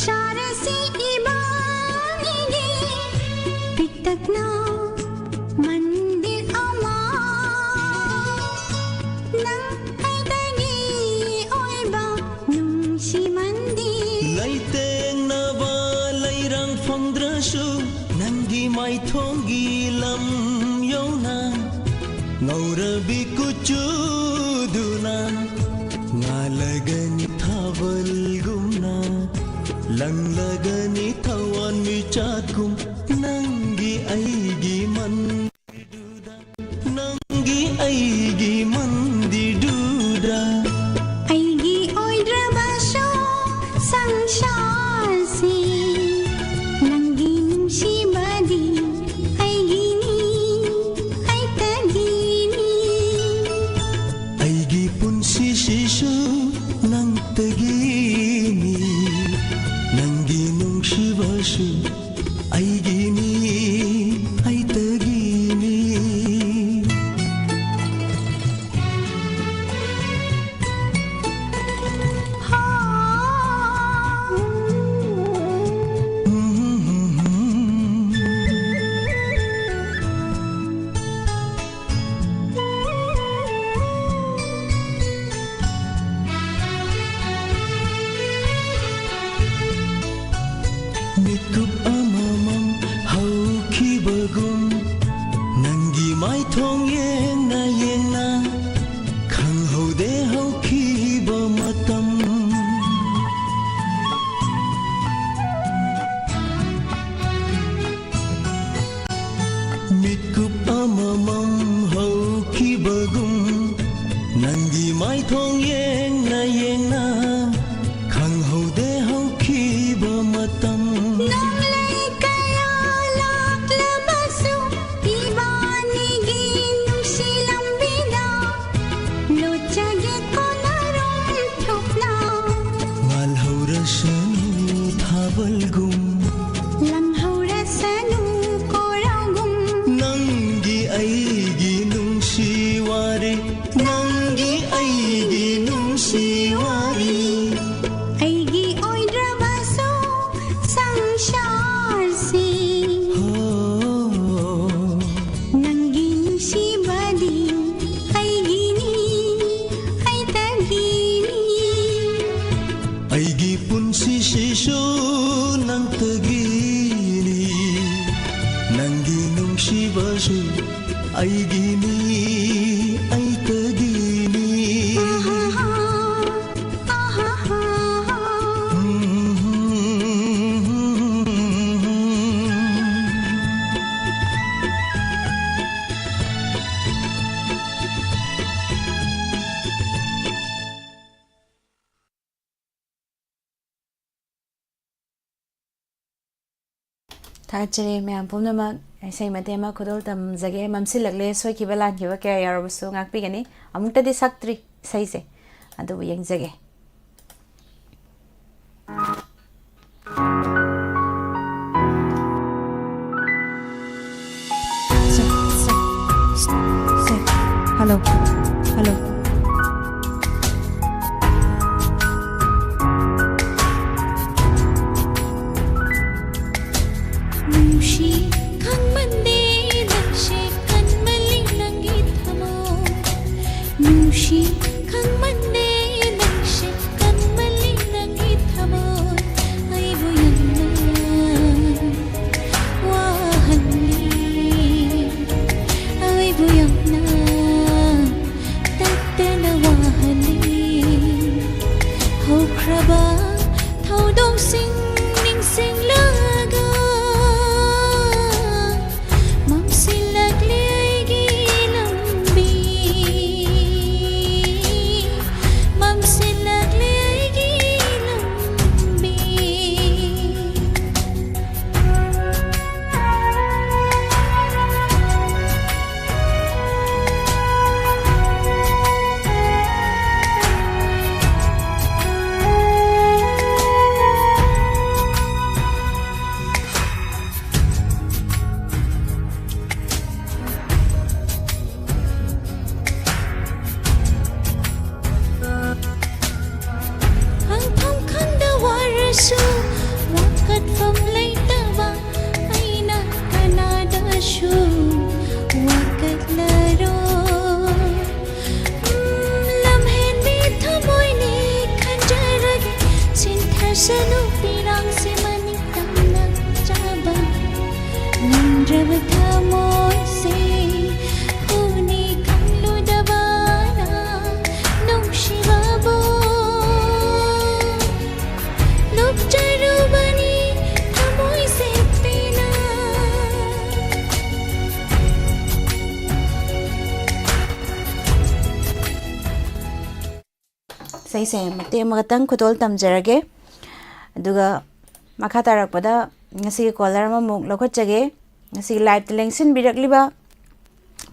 ꯁꯥꯔꯁꯤ ꯏꯕꯥꯅꯤꯒꯤ ꯄꯤꯛꯇꯛꯅ ꯃꯟꯗꯤꯔ ꯑꯃ, ꯅꯪ ꯑꯩꯇꯒꯤ ꯑꯣꯏꯕ ꯅꯨꯡꯁꯤ ꯃꯟꯗꯤꯔ꯫ ꯂꯩꯇꯦꯡꯅꯕ ꯂꯩꯔꯥꯡ ꯐꯪꯗ꯭ꯔꯁꯨ, ꯅꯪꯒꯤ ꯃꯥꯏꯊꯣꯡꯒꯤ ꯂꯝ ꯌꯧꯅ ꯉꯧꯔꯕꯤ ꯀꯨꯆꯨꯗꯨꯅ ꯉꯥꯜꯂꯒꯅꯤ ꯊꯥꯕꯜꯒꯨꯝꯅ, ꯂꯪꯂꯒꯅꯤ ꯊꯋꯥꯟ ꯃꯤꯆꯥꯛꯀꯨꯝ ꯅꯪꯒꯤ ꯑꯩꯒꯤ ꯃꯟ ꯅꯪꯒꯤ ꯑꯩꯒꯤ ꯃꯟꯗꯤꯔꯗꯨꯗ꯫ ꯑꯩꯒꯤ ꯑꯣꯏꯗ꯭ꯔꯕꯁꯨ ꯁꯪꯁꯥꯔꯁꯤ, ꯅꯪꯒꯤ ꯅꯨꯡꯁꯤꯕꯗꯤ ꯑꯩꯒꯤꯅꯤ, ꯑꯩꯇꯒꯤꯅꯤ꯫ ꯑꯩꯒꯤ ꯄꯨꯟꯁꯤꯁꯤꯁꯨ ꯅꯪꯇꯒꯤꯅꯤ, ꯅꯪꯒꯤ ꯅꯨꯡꯁꯤꯕꯁꯨ ꯑꯩꯒꯤꯅꯤ, ꯑꯩꯇꯒꯤꯅꯤ꯫ ꯃꯥꯏꯊꯣꯡ ꯌꯦꯡꯅ ꯌꯦꯡꯅ ꯈꯪꯍꯧꯗꯦ ꯍꯧꯈꯤꯕ ꯃꯇꯝ꯫ ꯃꯤꯠꯀꯨꯞ ꯑꯃꯃꯝ ꯍꯧꯈꯤꯕꯒꯨꯝ ꯅꯪꯒꯤ ꯃꯥꯏꯊꯣꯡ ꯌꯦꯡꯅ ꯌꯦꯡꯅ ꯈꯪꯍꯧꯗꯦ ꯍꯧꯈꯤꯕ ꯃꯇꯝ꯫ ꯅꯣꯡꯂꯩ ꯀꯌꯥ ꯂꯥꯛꯂꯕꯁꯨ ꯏꯕꯥꯅꯤꯒꯤ ꯅꯨꯡꯁꯤ ꯂꯝꯕꯤꯗ ꯂꯣꯠꯆꯒꯦ ꯀꯣꯅꯔꯨꯝ ꯊꯨꯞꯅ꯫ ꯉꯥꯜꯍꯧꯔꯁꯅꯨ ꯊꯥꯕꯜꯒꯨꯝ꯫ ꯂꯪꯍꯧꯔꯁꯅꯨ ꯀꯣꯔꯧꯒꯨꯝ꯫ ꯅꯪꯒꯤ ꯑꯩꯒꯤ ꯅꯨꯡꯁꯤ ꯋꯥꯔꯤ꯫ ꯅꯪꯒꯤ ꯑꯩꯒꯤ ꯅꯨꯡꯁꯤ ꯋꯥꯔꯤ꯫ ꯑꯩꯒꯤ ꯑꯣꯏꯗ꯭ꯔꯕꯁꯨ ꯁꯪꯁꯥꯔꯁꯤ꯫ ꯍꯣ꯫ ꯅꯪꯒꯤ ꯅꯨꯡꯁꯤꯕꯗꯤ ꯑꯩꯒꯤꯅꯤ, ꯑꯩꯇꯒꯤꯅꯤ꯫ ꯑꯩꯒꯤ ꯄꯨꯟꯁꯤꯁꯤꯁꯨ ꯅꯪꯇꯒꯤꯅꯤ꯫ ꯅꯪꯒꯤ ꯅꯨꯡꯁꯤꯕꯁꯨ ꯑꯩꯒꯤꯅꯤ, ꯑꯩꯇꯒꯤꯅꯤ꯫ ꯊꯥꯒꯠꯆꯔꯤ ꯃꯌꯥꯝ ꯄꯨꯝꯅꯃꯛ꯫ ꯏꯁꯩ ꯃꯇꯦꯛ ꯑꯃ ꯈꯨꯗꯣꯜ ꯇꯝꯖꯒꯦ꯫ ꯃꯝꯁꯤꯜꯂꯛꯂꯦ, ꯁꯣꯏꯈꯤꯕ ꯂꯥꯟꯈꯤꯕ ꯀꯌꯥ ꯌꯥꯎꯔꯕꯁꯨ ꯉꯥꯛꯄꯤꯒꯅꯤ꯫ ꯑꯃꯨꯛꯇꯗꯤ ꯁꯛꯇ꯭ꯔꯤ ꯏꯁꯩꯁꯦ, ꯑꯗꯨꯕꯨ ꯌꯦꯡꯖꯒꯦ꯫ Hello, hello. ꯅꯨꯡꯁꯤ ꯈꯪꯃꯟꯗꯦ ꯅꯪꯁꯦ ꯀꯟꯃꯜꯂꯤ ꯅꯪꯒꯤ ꯊꯃꯣꯏ꯫ ꯅꯨꯡꯁꯤ ꯈꯪꯃꯟꯗꯦ ꯅꯪꯁꯦ ꯀꯟꯃꯜꯂꯤ ꯅꯪꯒꯤ ꯊꯃꯣꯏ꯫ ꯑꯩꯕꯨ ꯌꯥꯝꯅ ꯋꯥꯍꯜꯂꯤ꯫ ꯏꯁꯩꯁꯦ ꯃꯇꯦꯛ ꯑꯃꯈꯛꯇꯪ ꯈꯨꯗꯣꯜ ꯇꯝꯖꯔꯒꯦ꯫ ꯑꯗꯨꯒ ꯃꯈꯥ ꯇꯥꯔꯛꯄꯗ ꯉꯁꯤꯒꯤ caller ꯑꯃꯃꯨꯛ ꯂꯧꯈꯠꯆꯒꯦ꯫ ꯉꯁꯤꯒꯤ live-ꯇ ꯂꯦꯡꯁꯤꯟꯕꯤꯔꯛꯂꯤꯕ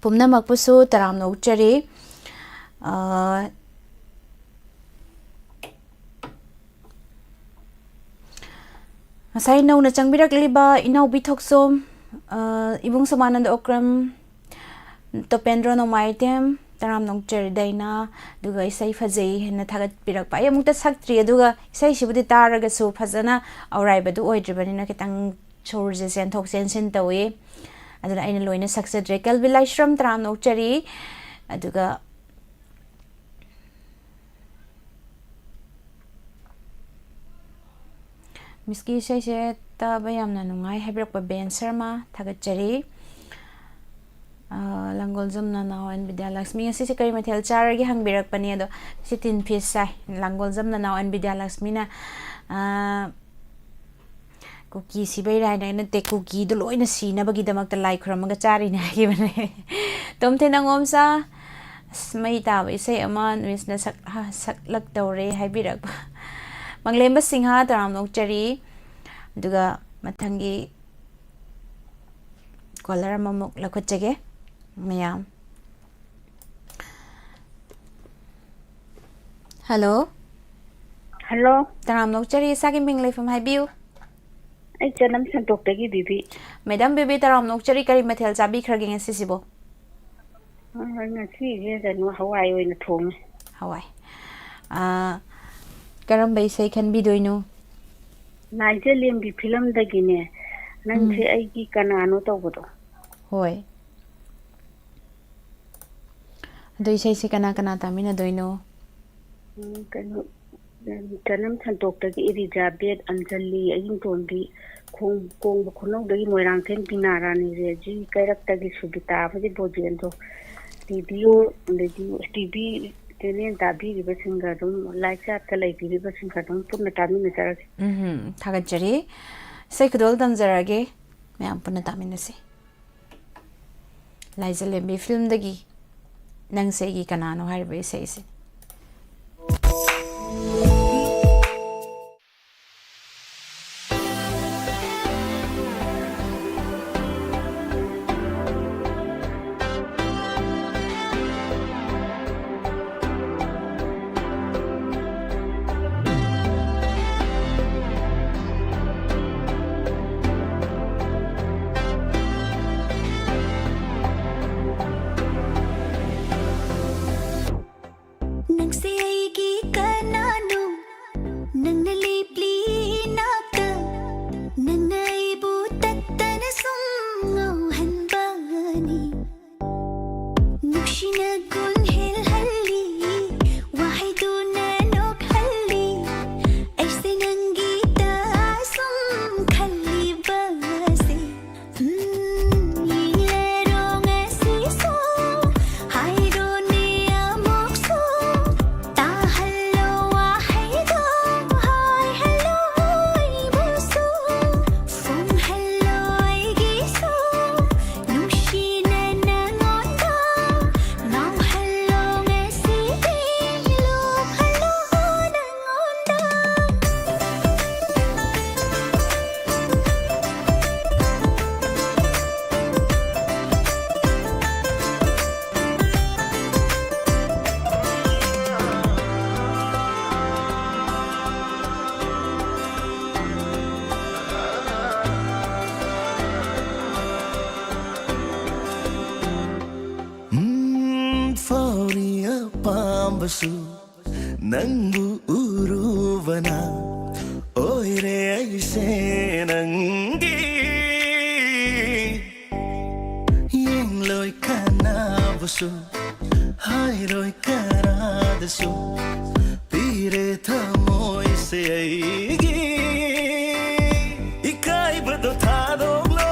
ꯄꯨꯝꯅꯃꯛꯄꯨꯁꯨ ꯇꯔꯥꯝꯅ ꯑꯣꯛꯆꯔꯤ꯫ ꯑ, ꯉꯁꯥꯏ ꯅꯧꯅ ꯆꯪꯕꯤꯔꯛꯂꯤꯕ ꯏꯅꯥꯎꯕꯤ ꯊꯣꯛꯆꯣꯝ, ꯑ, ꯏꯕꯨꯡ ꯁꯣꯃꯥꯅꯟꯗ ꯑꯣꯀ꯭ꯔꯝ, ꯇꯣꯄꯦꯟꯗ꯭ꯔꯣ ꯅꯣꯡꯃꯥꯏꯊꯦꯝ, ꯇꯔꯥꯝꯅ ꯑꯣꯛꯆꯔꯤ ꯗꯥꯏꯅꯥ, ꯑꯗꯨꯒ ꯏꯁꯩ ꯐꯖꯩ ꯍꯥꯏꯅ ꯊꯥꯒꯠꯄꯤꯔꯛꯄ꯫ ꯑꯩ ꯑꯃꯨꯛꯇ ꯁꯛꯇ꯭ꯔꯤ, ꯑꯗꯨꯒ ꯏꯁꯩꯁꯤꯕꯨꯗꯤ ꯇꯥꯔꯒꯁꯨ ꯐꯖꯅ ꯑꯔꯥꯏꯕꯗꯨ ꯑꯣꯏꯗ꯭ꯔꯤꯕꯅꯤꯅ ꯈꯤꯇꯪ ꯁꯨꯔꯁꯦ ꯆꯦꯟꯊꯣꯛ ꯆꯦꯟꯁꯤꯟ ꯇꯧꯏ, ꯑꯗꯨꯅ ꯑꯩꯅ ꯂꯣꯏꯅ ꯁꯛꯆꯗ꯭ꯔꯦ꯫ ꯀꯦꯜꯕꯤꯟ ꯂꯥꯏꯁ꯭ꯔꯝ, ꯇꯔꯥꯝꯅ ꯑꯣꯛꯆꯔꯤ꯫ ꯑꯗꯨꯒ ꯃꯤꯁꯀꯤ ꯏꯁꯩꯁꯦ ꯇꯥꯕ ꯌꯥꯝꯅ ꯅꯨꯡꯉꯥꯏ ꯍꯥꯏꯕꯤꯔꯛꯄ ꯕꯦꯟ ꯁꯔꯃ, ꯊꯥꯒꯠꯆꯔꯤ꯫ ꯑꯥ, ꯂꯥꯡꯒꯣꯜꯖꯝ ꯅꯅꯥꯎ ꯑꯦꯟ ꯕꯤꯗ꯭ꯌꯥꯂꯛꯁꯃꯤ, "ꯉꯁꯤꯁꯦ ꯀꯔꯤ ꯃꯊꯦꯜ ꯆꯥꯔꯒꯦ?" ꯍꯪꯕꯤꯔꯛꯄꯅꯦ꯫ ꯑꯗꯣ ꯁꯤ ꯇꯤꯟ ꯐꯤꯁ ꯆꯥꯏ꯫ ꯂꯥꯡꯒꯣꯜꯖꯝ ꯅꯅꯥꯎ ꯑꯦꯟ ꯕꯤꯗ꯭ꯌꯥꯂꯛꯁꯃꯤꯅ, ꯑꯥ, "ꯀꯨꯀꯤ ꯁꯤꯕꯩꯔꯥ ꯍꯥꯏꯅ ꯅꯠꯇꯦ, ꯀꯨꯀꯤꯗꯨ ꯂꯣꯏꯅ ꯁꯤꯅꯕꯒꯤꯗꯃꯛꯇ ꯂꯥꯏ ꯈꯨꯔꯝꯃꯒ ꯆꯥꯔꯤꯅꯦ" ꯍꯥꯏꯈꯤꯕꯅꯦ꯫ ꯇꯣꯝꯊꯤꯟ ꯑꯉꯣꯝꯆꯥ, "ꯑꯁ, ꯃꯩ ꯇꯥꯕ ꯏꯁꯩ ꯑꯃ ꯃꯤꯁꯅ ꯁꯛ-, ꯍꯥ, ꯁꯛꯂꯛꯇꯧꯔꯦ" ꯍꯥꯏꯕꯤꯔꯛꯄ꯫ ꯃꯪꯂꯦꯝꯕ ꯁꯤꯡꯍ, ꯇꯔꯥꯝꯅ ꯑꯣꯛꯆꯔꯤ꯫ ꯑꯗꯨꯒ ꯃꯊꯪꯒꯤ caller ꯑꯃꯃꯨꯛ ꯂꯧꯈꯠꯆꯒꯦ, ꯃꯌꯥꯝ꯫ Hello꯫ Hello꯫ ꯇꯔꯥꯝꯅ ꯑꯣꯛꯆꯔꯤ, ꯏꯁꯥꯒꯤ ꯃꯤꯡ ꯂꯩꯐꯝ ꯍꯥꯏꯕꯤꯌꯨ꯫ ꯑꯩ ꯆꯅꯝ ꯁꯟꯇꯣꯛꯇꯒꯤ ꯕꯤꯕꯤ꯫ Madam ꯕꯤꯕꯤ, ꯇꯔꯥꯝꯅ ꯑꯣꯛꯆꯔꯤ, ꯀꯔꯤ ꯃꯊꯦꯜ ꯆꯥꯕꯤꯈ꯭ꯔꯒꯦ ꯉꯁꯤꯁꯤꯕꯣ? ꯑ, ꯉꯁꯤꯁꯦ ꯀꯩꯅꯣ, ꯍꯋꯥꯏ ꯑꯣꯏꯅ ꯊꯣꯡꯉꯦ꯫ ꯍꯋꯥꯏ꯫ ꯑ, ꯀꯔꯝꯕ ꯏꯁꯩ ꯈꯟꯕꯤꯗꯣꯏꯅꯣ? ꯂꯥꯏꯖ ꯂꯦꯝꯕꯤ ꯐꯤꯂꯝꯗꯒꯤꯅꯦ, "ꯅꯪꯁꯦ ꯎꯝ꯫ ꯑꯩꯒꯤ ꯀꯅꯥꯅꯣ" ꯇꯧꯕꯗꯣ꯫ ꯍꯣꯏ꯫ ꯑꯗꯣ ꯏꯁꯩꯁꯦ ꯀꯅꯥ ꯀꯅꯥ ꯇꯥꯃꯤꯟꯅꯗꯣꯏꯅꯣ? ꯎꯝ, ꯀꯩꯅꯣ, ꯎꯝ, ꯆꯅꯝ ꯁꯟꯇꯣꯛꯇꯒꯤ ꯏꯂꯤꯖꯥꯕꯦꯠ, ꯑꯟꯖꯂꯤ ꯑꯌꯤꯡꯇꯣꯝꯕꯤ, ꯈꯣꯡ-, ꯀꯣꯡꯕ ꯈꯨꯅꯧꯗꯒꯤ ꯃꯣꯏꯔꯥꯡꯊꯦꯝ ꯕꯤꯅꯥ ꯔꯥꯅꯤ, ꯔꯦꯖꯤ ꯀꯩꯔꯛꯇꯒꯤ ꯁꯨꯕꯤꯇꯥ ꯑꯃꯗꯤ ꯕꯣꯖꯦꯟꯗ꯭ꯔꯣ, ꯔꯦꯗꯤꯑꯣ, ꯑꯗꯒꯤ ꯇꯤ ꯚꯤ ꯆꯦꯅꯦꯜ ꯇꯥꯕꯤꯔꯤꯕꯁꯤꯡꯒ ꯑꯗꯨꯝ, live chat-ꯇ ꯂꯩꯕꯤꯔꯤꯕꯁꯤꯡꯒ ꯑꯗꯨꯝ ꯄꯨꯟꯅ ꯇꯥꯃꯤꯟꯅꯖꯔꯒꯦ꯫ ꯎꯝ, ꯊꯥꯒꯠꯆꯔꯤ꯫ ꯏꯁꯩ ꯈꯨꯗꯣꯜ ꯇꯝꯖꯔꯒꯦ, ꯃꯌꯥꯝ ꯄꯨꯟꯅ ꯇꯥꯃꯤꯟꯅꯁꯤ꯫ ꯂꯥꯏꯖꯂꯦꯝꯕꯤ ꯐꯤꯂꯝꯗꯒꯤ "ꯅꯪꯁꯦ ꯑꯩꯒꯤ ꯀꯅꯥꯅꯣ" ꯍꯥꯏꯔꯤꯕ ꯏꯁꯩ ꯑꯁꯤ꯫ ꯅꯨꯡꯁꯤꯅ ꯒꯨꯟ ꯍꯦꯜꯍꯜꯂꯤ, ꯋꯥꯍꯩꯗꯨꯅ ꯅꯣꯛꯍꯜꯂꯤ, ꯑꯩꯁꯦ ꯅꯪꯒꯤ ꯇꯁꯨꯝ ꯈꯜꯂꯤꯕꯁꯦ꯫ ꯎꯝ, ꯌꯦꯡꯂꯔꯣ ꯉꯁꯤꯁꯨ, ꯍꯥꯏꯔꯣꯅꯦ ꯑꯃꯨꯛꯁꯨ, ꯇꯥꯍꯜꯂꯣ ꯋꯥꯍꯩꯗꯣ, ꯍꯥꯏꯍꯜꯂꯣ ꯑꯩꯕꯨꯁꯨ, ꯐꯣꯡꯍꯜꯂꯣ ꯑꯩꯒꯤꯁꯨ, ꯅꯨꯡꯁꯤꯅ ꯅꯪꯉꯣꯟꯗ, ꯉꯥꯎꯍꯜꯂꯣ ꯉꯁꯤꯗꯤ, ꯂꯨꯞꯍꯜꯂꯣ ꯅꯪꯉꯣꯟꯗ꯫ ꯎꯝ, ꯐꯥꯎꯔꯤ ꯑꯄꯥꯝꯕꯁꯨ ꯅꯪꯕꯨ ꯎꯔꯨꯕꯅ ꯑꯣꯏꯔꯦ ꯑꯩꯁꯦ ꯅꯪꯒꯤ꯫ ꯌꯦꯡꯂꯣꯏ ꯀꯅꯥꯕꯨꯁꯨ, ꯍꯥꯏꯔꯣꯏ ꯀꯅꯥꯗꯁꯨ, ꯄꯤꯔꯦ ꯊꯃꯣꯏꯁꯦ ꯑꯩꯒꯤ꯫ ꯏꯀꯥꯏꯕꯗꯣ ꯊꯥꯗꯣꯛꯂꯣ,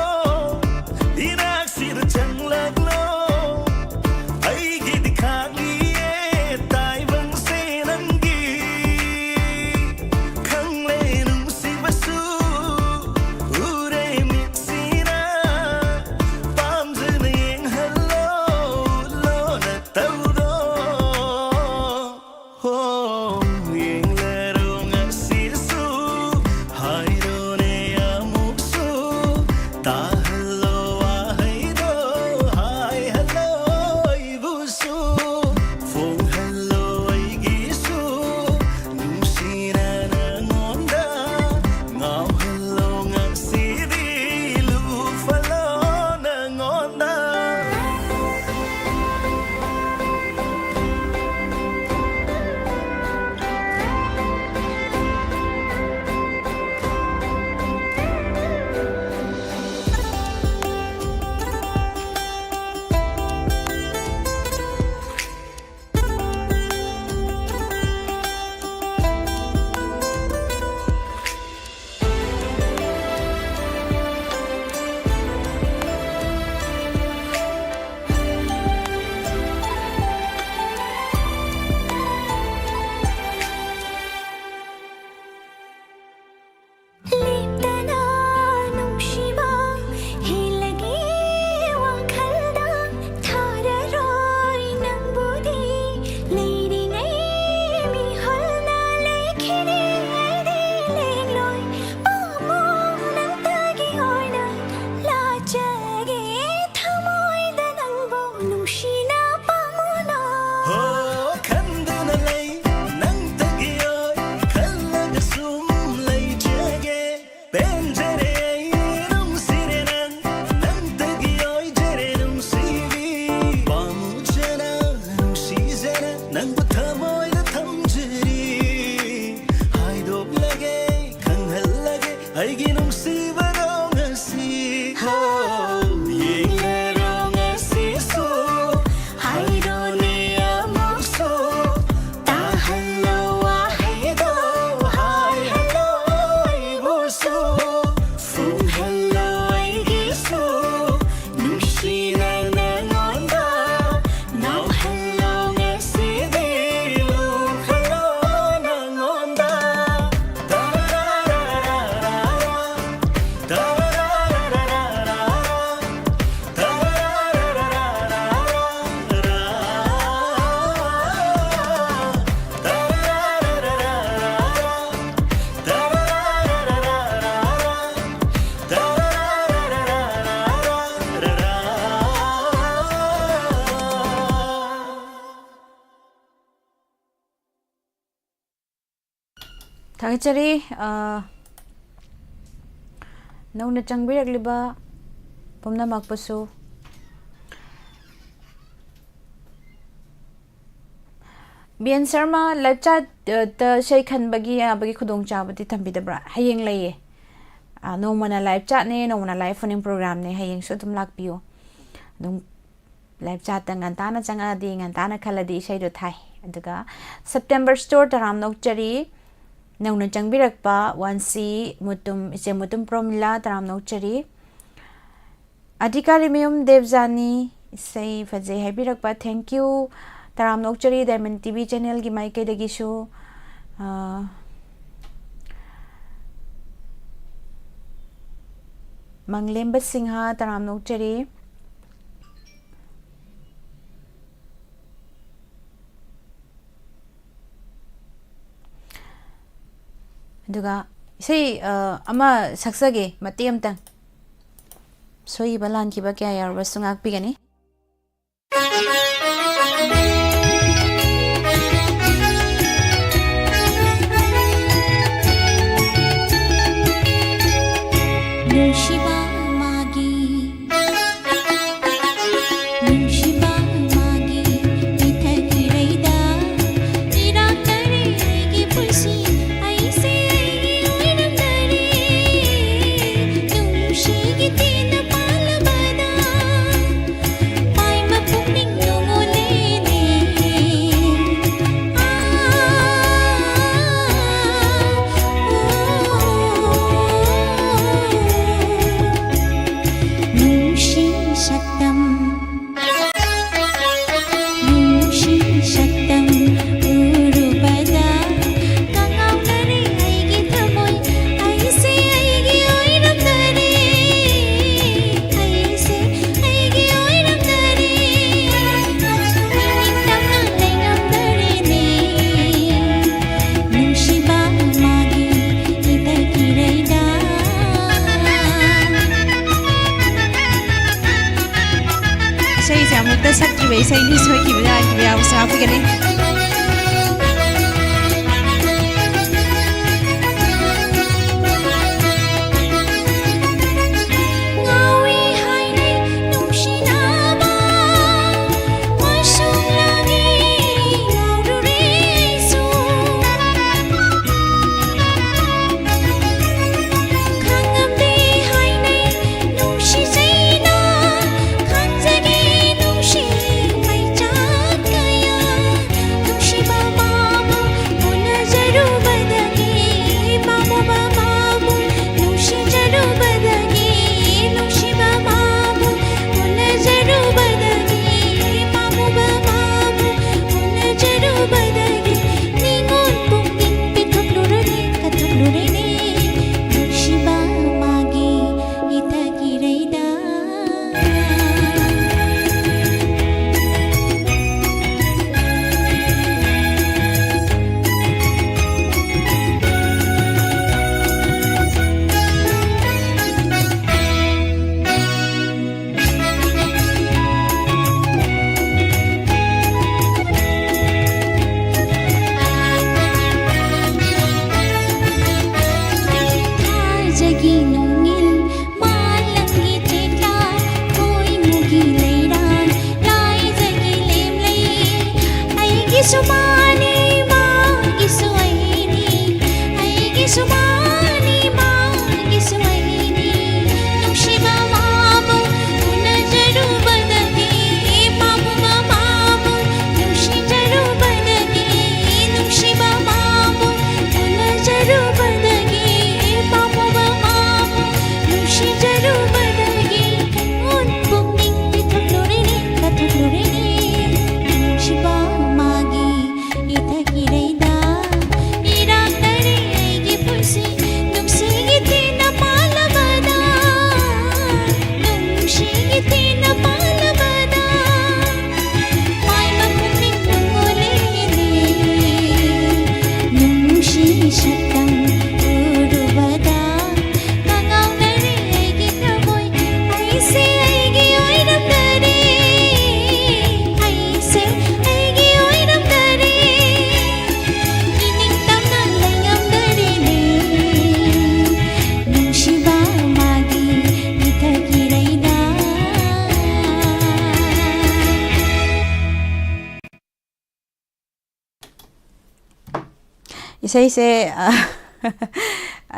ꯏꯅꯥꯛꯁꯤꯗ ꯆꯪꯂꯛꯂꯣ, ꯑꯩꯒꯤꯗꯤ ꯈꯥꯡꯉꯤꯌꯦ ꯇꯥꯏꯕꯪꯁꯦ ꯅꯪꯒꯤ꯫ ꯈꯪꯂꯦ ꯅꯨꯡꯁꯤꯕꯁꯨ, ꯎꯔꯦ ꯃꯤꯠꯁꯤꯅ, ꯄꯥꯝꯖꯅ ꯌꯦꯡꯍꯜꯂꯣ, ꯂꯣꯟꯅ ꯇꯧꯔꯣ꯫ ꯍꯣ, ꯌꯦꯡꯂꯔꯣ ꯉꯁꯤꯁꯨ, ꯊꯥꯒꯠꯆꯔꯤ꯫ ꯑ, ꯅꯧꯅ ꯆꯪꯕꯤꯔꯛꯂꯤꯕ ꯄꯨꯝꯅꯃꯛꯄꯨꯁꯨ꯫ B N Sharma, live chat, ꯑ, ꯇ ꯏꯁꯩ ꯈꯟꯕꯒꯤ ꯌꯥꯕꯒꯤ ꯈꯨꯗꯣꯡꯆꯥꯕꯗꯤ ꯊꯝꯕꯤꯗꯕ꯭ꯔꯥ? ꯍꯌꯦꯡ ꯂꯩꯌꯦ꯫ ꯑ, ꯅꯣꯡꯃꯅ live chatꯅꯦ, ꯅꯣꯡꯃꯅ live phone-in programꯅꯦ꯫ ꯍꯌꯦꯡꯁꯨ ꯑꯗꯨꯝ ꯂꯥꯛꯄꯤꯌꯨ꯫ ꯑꯗꯨꯝ live chatꯇ ꯉꯟꯇꯥꯅ ꯆꯪꯉꯛꯑꯗꯤ, ꯉꯟꯇꯥꯅ ꯈꯜꯂꯗꯤ ꯏꯁꯩꯗꯣ ꯊꯥꯏ꯫ ꯑꯗꯨꯒ September Store, ꯇꯔꯥꯝꯅ ꯑꯣꯛꯆꯔꯤ꯫ ꯅꯧꯅ ꯆꯪꯕꯤꯔꯛꯄ ꯋꯥꯟꯁꯤ ꯃꯨꯇꯨꯝ, ꯏꯆꯦ ꯃꯨꯇꯨꯝ ꯄ꯭ꯔꯣꯃꯤꯂꯥ, ꯇꯔꯥꯝꯅ ꯑꯣꯛꯆꯔꯤ꯫ ꯑꯙꯤꯀꯥꯔꯤ ꯃꯌꯨꯝ ꯗꯦꯕꯖꯥꯅꯤ, ꯏꯁꯩ ꯐꯖꯩ ꯍꯥꯏꯕꯤꯔꯛꯄ, thank you꯫ ꯇꯔꯥꯝꯅ ꯑꯣꯛꯆꯔꯤ Diamond ꯇꯤ ꯚꯤ channelꯒꯤ ꯃꯥꯏꯀꯩꯗꯒꯤꯁꯨ꯫ ꯑ, ꯃꯪꯂꯦꯝꯕ ꯁꯤꯡꯍ, ꯇꯔꯥꯝꯅ ꯑꯣꯛꯆꯔꯤ꯫ ꯑꯗꯨꯒ ꯏꯁꯩ, ꯑ, ꯑꯃ ꯁꯛꯆꯒꯦ, ꯃꯇꯦꯛ ꯑꯃꯇꯪ꯫ ꯁꯣꯏꯈꯤꯕ ꯂꯥꯟꯈꯤꯕ ꯀꯌꯥ ꯌꯥꯎꯔꯕꯁꯨ ꯉꯥꯛꯄꯤꯒꯅꯤ꯫ ꯅꯨꯡꯁꯤꯕ ꯃꯥꯒꯤ, ꯅꯨꯡꯁꯤꯕ ꯃꯥꯒꯤ ꯏꯊꯛ ꯏꯔꯩꯗ ꯏꯔꯥꯛꯅꯔꯦ ꯑꯩꯒꯤ ꯄꯨꯟꯁꯤ, ꯑꯩꯁꯦ ꯑꯩꯒꯤ ꯑꯣꯏꯔꯝꯗꯔꯦ꯫ ꯅꯨꯡꯁꯤꯒꯤ ꯇꯦꯟꯅ ꯄꯥꯜꯂꯕꯗ ꯄꯥꯏꯕ ꯄꯨꯛꯅꯤꯡ ꯅꯣꯡꯉꯣꯜꯂꯦꯅꯦ꯫ ꯑꯥ, ꯑꯣ, ꯅꯨꯡꯁꯤ ꯁꯛꯇꯝ, ꯅꯨꯡꯁꯤ ꯁꯛꯇꯝ ꯎꯔꯨꯕꯗ ꯉꯥꯎꯅꯔꯦ ꯑꯩꯒꯤ ꯊꯃꯣꯏ, ꯑꯩꯁꯦ ꯑꯩꯒꯤ ꯑꯣꯏꯔꯝꯗꯔꯦ, ꯑꯩꯁꯦ ꯑꯩꯒꯤ ꯑꯣꯏꯔꯝꯗꯔꯦ, ꯅꯤꯡꯇꯝꯅ ꯂꯩꯉꯝꯗꯔꯦꯅꯦ꯫ ꯅꯨꯡꯁꯤꯕ ꯃꯥꯒꯤ ꯏꯊꯛ ꯏꯔꯩꯗ꯫ ꯏꯁꯩꯁꯦ ꯑꯃꯨꯛꯇ ꯁꯛꯇ꯭ꯔꯤꯕ ꯏꯁꯩꯅꯤ, ꯁꯣꯏꯈꯤꯕ ꯌꯥꯈꯤꯕ ꯌꯥꯎꯕꯁꯨ ꯍꯥꯞꯄꯤꯒꯅꯤ꯫ ꯏꯁꯩꯁꯦ ꯑ,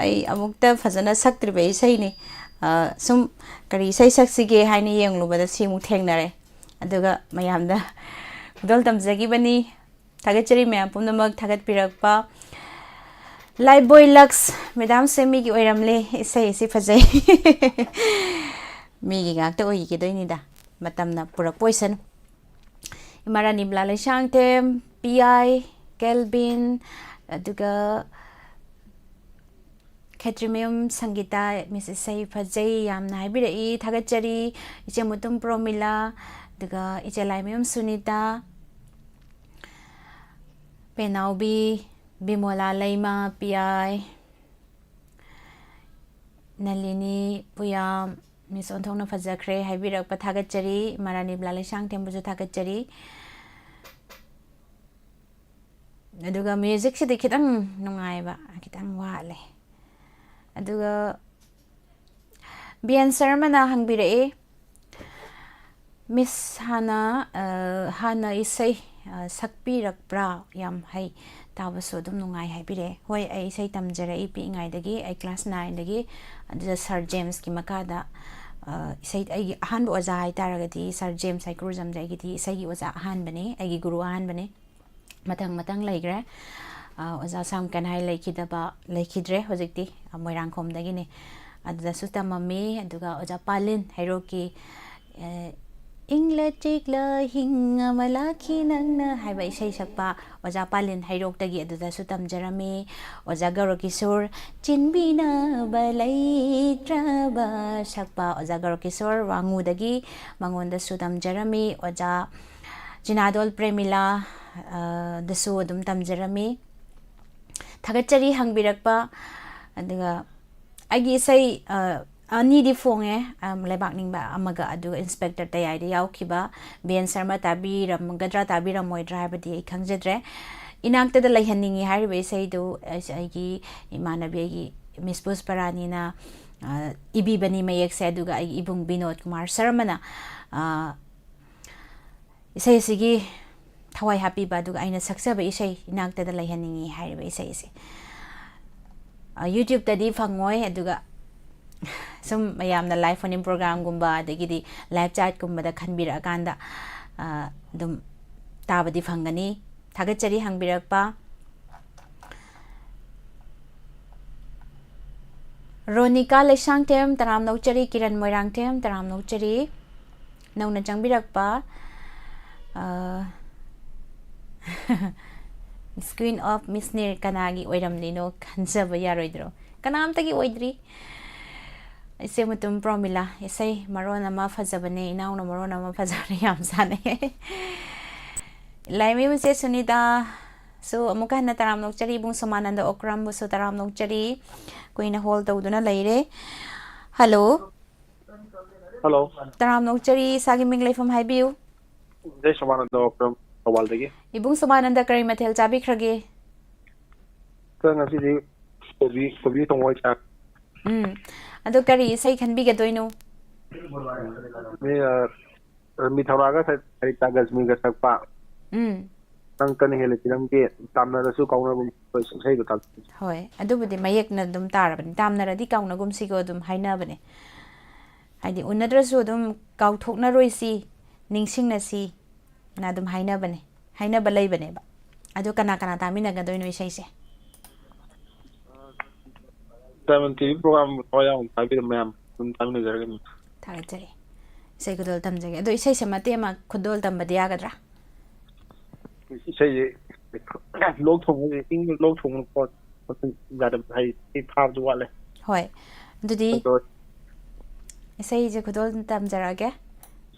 ꯑꯩ ꯑꯃꯨꯛꯇ ꯐꯖꯅ ꯁꯛꯇ꯭ꯔꯤꯕ ꯏꯁꯩꯅꯤ꯫ ꯑ, ꯁꯨꯝ ꯀꯔꯤ ꯏꯁꯩ ꯁꯛꯁꯤꯒꯦ ꯍꯥꯏꯅ ꯌꯦꯡꯂꯨꯕꯗ ꯁꯤꯃꯨꯛ ꯊꯦꯡꯅꯔꯦ꯫ ꯑꯗꯨꯒ ꯃꯌꯥꯝꯗ ꯈꯨꯗꯣꯜ ꯇꯝꯖꯈꯤꯕꯅꯤ꯫ ꯊꯥꯒꯠꯆꯔꯤ ꯃꯌꯥꯝ ꯄꯨꯝꯅꯃꯛ ꯊꯥꯒꯠꯄꯤꯔꯛꯄ꯫ ꯂꯥꯏꯕꯣꯏ ꯂꯛꯁ ꯃꯦꯗꯥꯝꯁꯦ ꯃꯤꯒꯤ ꯑꯣꯏꯔꯝꯂꯦ, ꯏꯁꯩ ꯑꯁꯤ ꯐꯖꯩ꯫ ꯃꯤꯒꯤ ꯉꯥꯛꯇ ꯑꯣꯏꯈꯤꯗꯣꯏꯅꯤꯗ, ꯃꯇꯝꯅ ꯄꯨꯔꯛꯄ ꯑꯣꯏꯁꯅꯨ꯫ ꯏꯃꯥ ꯔꯥꯅꯤ ꯕꯂꯥ ꯂꯩꯁꯥꯡꯊꯦꯝ, ꯄꯤ ꯑꯥꯏ, ꯀꯦꯜꯕꯤꯟ, ꯑꯗꯨꯒ ꯈꯦꯇ꯭ꯔꯤꯃꯌꯨꯝ ꯁꯪꯒꯤꯇꯥ, ꯃꯤꯁ ꯏꯁꯩ ꯐꯖꯩ ꯌꯥꯝꯅ ꯍꯥꯏꯕꯤꯔꯛꯏ, ꯊꯥꯒꯠꯆꯔꯤ꯫ ꯏꯆꯦ ꯃꯨꯇꯨꯝ ꯄ꯭ꯔꯣꯃꯤꯂꯥ, ꯑꯗꯨꯒ ꯏꯆꯦ ꯂꯥꯏꯃꯌꯨꯝ ꯁꯨꯅꯤꯇꯥ, ꯄꯦꯅꯥꯎꯕꯤ, ꯕꯤꯃꯣꯂꯥ ꯂꯩꯃ, ꯄꯤ ꯑꯥꯏ, ꯅꯂꯤꯅꯤ ꯄꯨꯌꯥꯝ, ꯃꯤꯁ ꯑꯣꯟꯊꯣꯛꯅ ꯐꯖꯈ꯭ꯔꯦ ꯍꯥꯏꯕꯤꯔꯛꯄ ꯊꯥꯒꯠꯆꯔꯤ꯫ ꯏꯃꯥ ꯔꯥꯅꯤ ꯕꯂꯥ ꯂꯩꯁꯥꯡꯊꯦꯝꯕꯨꯁꯨ ꯊꯥꯒꯠꯆꯔꯤ꯫ ꯑꯗꯨꯒ ꯃ꯭ꯌꯨꯖꯤꯛꯁꯤꯗꯤ ꯈꯤꯇꯪ ꯅꯨꯡꯉꯥꯏꯕ, ꯈꯤꯇꯪ ꯋꯥꯠꯂꯦ꯫ ꯑꯗꯨꯒ ꯕꯤ ꯑꯦꯟ ꯁꯔꯃꯅ ꯍꯪꯕꯤꯔꯛꯑꯦ, "ꯃꯤꯁ, ꯍꯥꯟꯅ, ꯑ, ꯍꯥꯟꯅ ꯏꯁꯩ, ꯑ, ꯁꯛꯄꯤꯔꯛꯄ꯭ꯔꯥ? ꯌꯥꯝ ꯍꯩ, ꯇꯥꯕꯁꯨ ꯑꯗꯨꯝ ꯅꯨꯡꯉꯥꯏ" ꯍꯥꯏꯕꯤꯔꯛꯑꯦ꯫ ꯍꯣꯏ, ꯑꯩ ꯏꯁꯩ ꯇꯝꯖꯔꯛꯏ ꯄꯤꯛꯏꯉꯩꯗꯒꯤ, ꯑꯩ ꯀ꯭ꯂꯥꯁ ꯅꯥꯏꯟꯗꯒꯤ꯫ ꯑꯗꯨꯗ ꯁꯥꯔ ꯖꯦꯝꯁꯀꯤ ꯃꯈꯥꯗ, ꯑ, ꯏꯁꯩ, ꯑꯩꯒꯤ ꯑꯍꯥꯟꯕ ꯑꯣꯖꯥ ꯍꯥꯏꯇꯥꯔꯒꯗꯤ ꯁꯥꯔ ꯖꯦꯝꯁ ꯍꯩꯀ꯭ꯔꯨꯖꯝꯁꯦ ꯑꯩꯒꯤꯗꯤ ꯏꯁꯩꯒꯤ ꯑꯣꯖꯥ ꯑꯍꯥꯟꯕꯅꯤ, ꯑꯩꯒꯤ ꯒꯨꯔꯨ ꯑꯍꯥꯟꯕꯅꯤ꯫ ꯃꯊꯪ ꯃꯊꯪ ꯂꯩꯈ꯭ꯔꯦ꯫ ꯑ, ꯑꯣꯖꯥ ꯁꯥꯝꯀꯟ ꯍꯥꯏ ꯂꯩꯈꯤꯗꯕ, ꯂꯩꯈꯤꯗ꯭ꯔꯦ ꯍꯧꯖꯤꯛꯇꯤ, ꯑ, ꯃꯣꯏꯔꯥꯡꯈꯣꯝꯗꯒꯤꯅꯤ꯫ ꯑꯗꯨꯗꯁꯨ ꯇꯝꯃꯝꯃꯤ꯫ ꯑꯗꯨꯒ ꯑꯣꯖꯥ ꯄꯥꯂꯤꯟ ꯍꯩꯔꯣꯛꯀꯤ, ꯑ, "ꯏꯪꯂ ꯆꯤꯛꯂ ꯍꯤꯡ ꯑꯃ ꯂꯥꯛꯈꯤ ꯅꯪꯅ" ꯍꯥꯏꯕ ꯏꯁꯩ ꯁꯛꯄ ꯑꯣꯖꯥ ꯄꯥꯂꯤꯟ ꯍꯩꯔꯣꯛꯇꯒꯤ, ꯑꯗꯨꯗꯁꯨ ꯇꯝꯖꯔꯝꯃꯤ꯫ ꯑꯣꯖꯥ ꯒꯧꯔꯀꯤꯁꯣꯔ, "ꯆꯤꯟꯕꯤꯅꯕ ꯂꯩꯇ꯭ꯔꯕ" ꯁꯛꯄ ꯑꯣꯖꯥ ꯒꯧꯔꯀꯤꯁꯣꯔ ꯋꯥꯉꯨꯗꯒꯤ, ꯃꯉꯣꯟꯗꯁꯨ ꯇꯝꯖꯔꯝꯃꯤ꯫ ꯑꯣꯖꯥ ꯆꯤꯅꯥꯗꯣꯜ ꯄ꯭ꯔꯦꯃꯤꯂꯥ, ꯑ, ꯗꯁꯨ ꯑꯗꯨꯝ ꯇꯝꯖꯔꯝꯃꯤ꯫ ꯊꯥꯒꯠꯆꯔꯤ ꯍꯪꯕꯤꯔꯛꯄ꯫ ꯑꯗꯨꯒ ꯑꯩꯒꯤ ꯏꯁꯩ, ꯑ, ꯑꯅꯤꯗꯤ ꯐꯣꯡꯉꯦ, ꯑꯝ, ꯂꯩꯕꯥꯛ ꯅꯤꯡꯕ ꯑꯃꯒ, ꯑꯗꯨꯒ ꯏꯟꯁꯄꯦꯛꯇꯔ ꯇꯌꯥꯏꯗ ꯌꯥꯎꯈꯤꯕ꯫ ꯕꯤ ꯑꯦꯟ ꯁꯔꯃ ꯇꯥꯕꯤꯔꯝꯒꯗ꯭ꯔꯥ ꯇꯥꯕꯤꯔꯝꯃꯣꯏꯗ꯭ꯔꯥ ꯍꯥꯏꯕꯗꯤ ꯑꯩ ꯈꯪꯖꯗ꯭ꯔꯦ꯫ "ꯏꯅꯥꯛꯇꯗ ꯂꯩꯍꯟꯅꯤꯡꯉꯤ" ꯍꯥꯏꯔꯤꯕ ꯏꯁꯩꯗꯨ ꯑꯩ-, ꯑꯩꯒꯤ ꯏꯃꯥꯟꯅꯕꯤ, ꯑꯩꯒꯤ ꯃꯤꯁ ꯄꯨꯁꯄꯔꯥꯅꯤꯅ, ꯑ, ꯏꯕꯤꯕꯅꯤ ꯃꯌꯦꯛꯁꯦ, ꯑꯗꯨꯒ ꯑꯩꯒꯤ ꯏꯕꯨꯡ ꯕꯤꯅꯣꯗ ꯀꯨꯃꯥꯔ ꯁꯔꯃꯅ, ꯑ, ꯏꯁꯩ ꯑꯁꯤꯒꯤ ꯊꯋꯥꯏ ꯍꯥꯞꯄꯤꯕ, ꯑꯗꯨꯒ ꯑꯩꯅ ꯁꯛꯆꯕ ꯏꯁꯩ ꯏꯅꯥꯛꯇꯗ ꯂꯩꯍꯟꯅꯤꯡꯉꯤ ꯍꯥꯏꯔꯤꯕ ꯏꯁꯩꯁꯦ꯫ ꯑ, YouTube-ꯇꯗꯤ ꯐꯪꯉꯣꯏ, ꯑꯗꯨꯒ ꯁꯨꯝ ꯃꯌꯥꯝꯅ live phone-in program-ꯒꯨꯝꯕ, ꯑꯗꯒꯤꯗꯤ live chat-ꯀꯨꯝꯕꯗ ꯈꯟꯕꯤꯔꯛꯑꯀꯥꯟꯗ, ꯑ, ꯑꯗꯨꯝ ꯇꯥꯕꯗꯤ ꯐꯪꯒꯅꯤ꯫ ꯊꯥꯒꯠꯆꯔꯤ ꯍꯪꯕꯤꯔꯛꯄ꯫ ꯔꯣꯅꯤꯀꯥ ꯂꯩꯁꯥꯡꯊꯦꯝ, ꯇꯔꯥꯝꯅ ꯑꯣꯛꯆꯔꯤ꯫ ꯀꯤꯔꯟ ꯃꯣꯏꯔꯥꯡꯊꯦꯝ, ꯇꯔꯥꯝꯅ ꯑꯣꯛꯆꯔꯤ꯫ ꯅꯧꯅ ꯆꯪꯕꯤꯔꯛꯄ, ꯑ, Miss Queen of Misnir ꯀꯅꯥꯒꯤ ꯑꯣꯏꯔꯝꯂꯤꯅꯣ ꯈꯟꯖꯕ ꯌꯥꯔꯣꯏꯗ꯭ꯔꯣ? ꯀꯅꯥꯝꯇꯒꯤ ꯑꯣꯏꯗ꯭ꯔꯤ꯫ ꯏꯆꯦ ꯃꯨꯇꯨꯝ ꯄ꯭ꯔꯣꯃꯤꯂꯥ, ꯏꯁꯩ ꯃꯔꯣꯟ ꯑꯃ ꯐꯖꯕꯅꯦ, ꯏꯅꯥꯎꯅ ꯃꯔꯣꯟ ꯑꯃ ꯐꯖꯕꯅꯦ, ꯌꯥꯝ ꯆꯥꯟꯅꯩ꯫ ꯂꯥꯏꯃꯌꯨꯝ ꯏꯆꯦ ꯁꯨꯅꯤꯇꯥꯁꯨ ꯑꯃꯨꯛꯀ ꯍꯟꯅ ꯇꯔꯥꯝꯅ ꯑꯣꯛꯆꯔꯤ, ꯏꯕꯨꯡ ꯁꯣꯃꯥꯅꯟꯗ ꯑꯣꯀ꯭ꯔꯝꯕꯨꯁꯨ ꯇꯔꯥꯝꯅ ꯑꯣꯛꯆꯔꯤ꯫ ꯀꯨꯏꯅ hold ꯇꯧꯗꯨꯅ ꯂꯩꯔꯦ꯫ Hello꯫ Hello꯫ ꯇꯔꯥꯝꯅ ꯑꯣꯛꯆꯔꯤ, ꯏꯁꯥꯒꯤ ꯃꯤꯡ ꯂꯩꯐꯝ ꯍꯥꯏꯕꯤꯌꯨ꯫ ꯖꯩ ꯁꯣꯃꯥꯅꯟꯗ ꯑꯣꯀ꯭ꯔꯝ, ꯊꯧꯕꯥꯜꯗꯒꯤ꯫ ꯏꯕꯨꯡ ꯁꯣꯃꯥꯅꯟꯗ, ꯀꯔꯤ ꯃꯊꯦꯜ ꯆꯥꯕꯤꯈ꯭ꯔꯒꯦ? ꯁꯥꯔ, ꯉꯁꯤꯗꯤ ꯀꯣꯕꯤ, ꯀꯣꯕꯤ ꯊꯣꯡꯕ ꯑꯣꯏꯅ ꯆꯥꯔꯦ꯫ ꯎꯝ꯫ ꯑꯗꯣ ꯀꯔꯤ ꯏꯁꯩ ꯈꯟꯕꯤꯒꯗꯣꯏꯅꯣ? ꯃꯤ, ꯑ, ꯔꯟꯕꯤꯔ ꯊꯧꯔꯥꯒ ꯁ-, ꯁꯔꯤꯇꯥ ꯒꯖꯃꯤꯒ ꯁꯛꯄ ꯎꯝ꯫ ꯅꯪ ꯀꯅ ꯍꯦꯜꯂꯤ ꯐꯤꯂꯝꯒꯤ ꯇꯥꯝꯅꯔꯁꯨ ꯀꯥꯎꯅꯒꯨꯝ ꯏꯁꯩꯗꯣ ꯇꯥꯛꯄꯤꯌꯨ꯫ ꯍꯣꯏ, ꯑꯗꯨꯕꯨꯗꯤ ꯃꯌꯦꯛꯅ ꯑꯗꯨꯝ ꯇꯥꯔꯕꯅꯤ꯫ ꯇꯥꯝꯅꯔꯗꯤ ꯀꯥꯎꯅꯒꯨꯝꯁꯤꯀꯣ ꯑꯗꯨꯝ ꯍꯥꯏꯅꯕꯅꯦ꯫ ꯍꯥꯏꯗꯤ ꯎꯅꯗ꯭ꯔꯁꯨ ꯑꯗꯨꯝ ꯀꯥꯎꯊꯣꯛꯅꯔꯣꯏꯁꯤ, ꯅꯤꯡꯁꯤꯡꯅꯁꯤ ꯅ ꯑꯗꯨꯝ ꯍꯥꯏꯅꯕꯅꯦ, ꯍꯥꯏꯅꯕ ꯂꯩꯕꯅꯦꯕ꯫ ꯑꯗꯣ ꯀꯅꯥ ꯀꯅꯥ ꯇꯥꯃꯤꯟꯅꯒꯗꯣꯏꯅꯣ ꯏꯁꯩꯁꯦ? Diamond T V program ꯊꯋꯥꯏ ꯌꯥꯎꯅ ꯇꯥꯕꯤꯔꯝꯕ ꯃꯌꯥꯝ ꯑꯗꯨꯝ ꯇꯥꯃꯤꯟꯅꯖꯔꯒꯅꯤ꯫ ꯊꯥꯒꯠꯆꯔꯤ꯫ ꯏꯁꯩ ꯈꯨꯗꯣꯜ ꯇꯝꯖꯒꯦ꯫ ꯑꯗꯣ ꯏꯁꯩꯁꯦ ꯃꯇꯦꯛ ꯑꯃ ꯈꯨꯗꯣꯜ ꯇꯝꯕꯗꯤ ꯌꯥꯒꯗ꯭ꯔꯥ? ꯏꯁꯩꯁꯦ ꯂꯣꯛ ꯊꯨꯡꯕꯁꯦ, ꯏꯪ ꯂꯣꯛ ꯊꯨꯡꯕ ꯈꯣꯠꯄ ꯌꯥꯗꯕ, ꯍꯥꯏꯗꯤ ꯁꯤ ꯐꯥꯕꯁꯨ ꯋꯥꯠꯂꯦ꯫ ꯍꯣꯏ꯫ ꯑꯗꯨꯗꯤ ꯑꯗꯣ ꯏꯁꯩꯁꯦ ꯈꯨꯗꯣꯜ ꯇꯝꯖꯔꯛꯑꯒꯦ꯫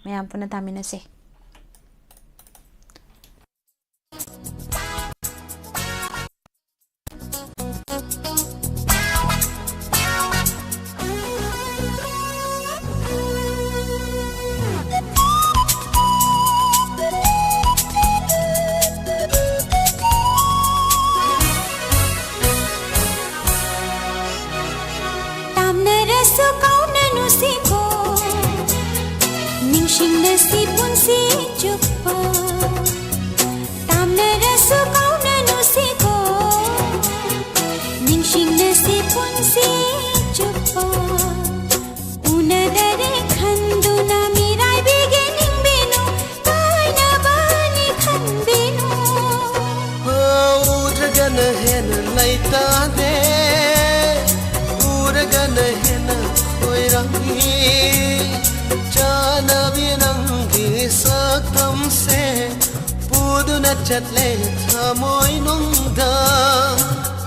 ꯃꯌꯥꯝ ꯄꯨꯟꯅ ꯇꯥꯃꯤꯟꯅꯁꯤ꯫ ꯇꯥꯝꯅꯔꯁꯨ ꯀꯥꯎꯅꯅꯨꯁꯤꯀꯣ, ꯅꯤꯡꯁꯤꯡꯅꯁꯤ ꯄꯨꯟꯁꯤ ꯎꯅꯗꯔꯦ ꯈꯟꯗꯨꯅ ꯃꯤꯔꯥꯏꯕꯤꯒꯦ ꯅꯤꯡꯕꯤꯅꯨ, ꯀꯥꯏꯅꯕꯅꯤ ꯈꯟꯕꯤꯅꯨ꯫ ꯎꯗ꯭ꯔꯒꯅ ꯍꯦꯟꯅ ꯂꯩꯇꯥꯗꯦ, ꯎꯔꯒꯅ ꯍꯦꯟꯅ ꯈꯣꯏꯔꯝꯃꯤ꯫ ꯆꯥꯅꯕꯤ ꯅꯪꯒꯤ ꯁꯛꯇꯝꯁꯦ ꯄꯨꯗꯨꯅ ꯆꯠꯂꯦ ꯊꯃꯣꯏꯅꯨꯡꯗ,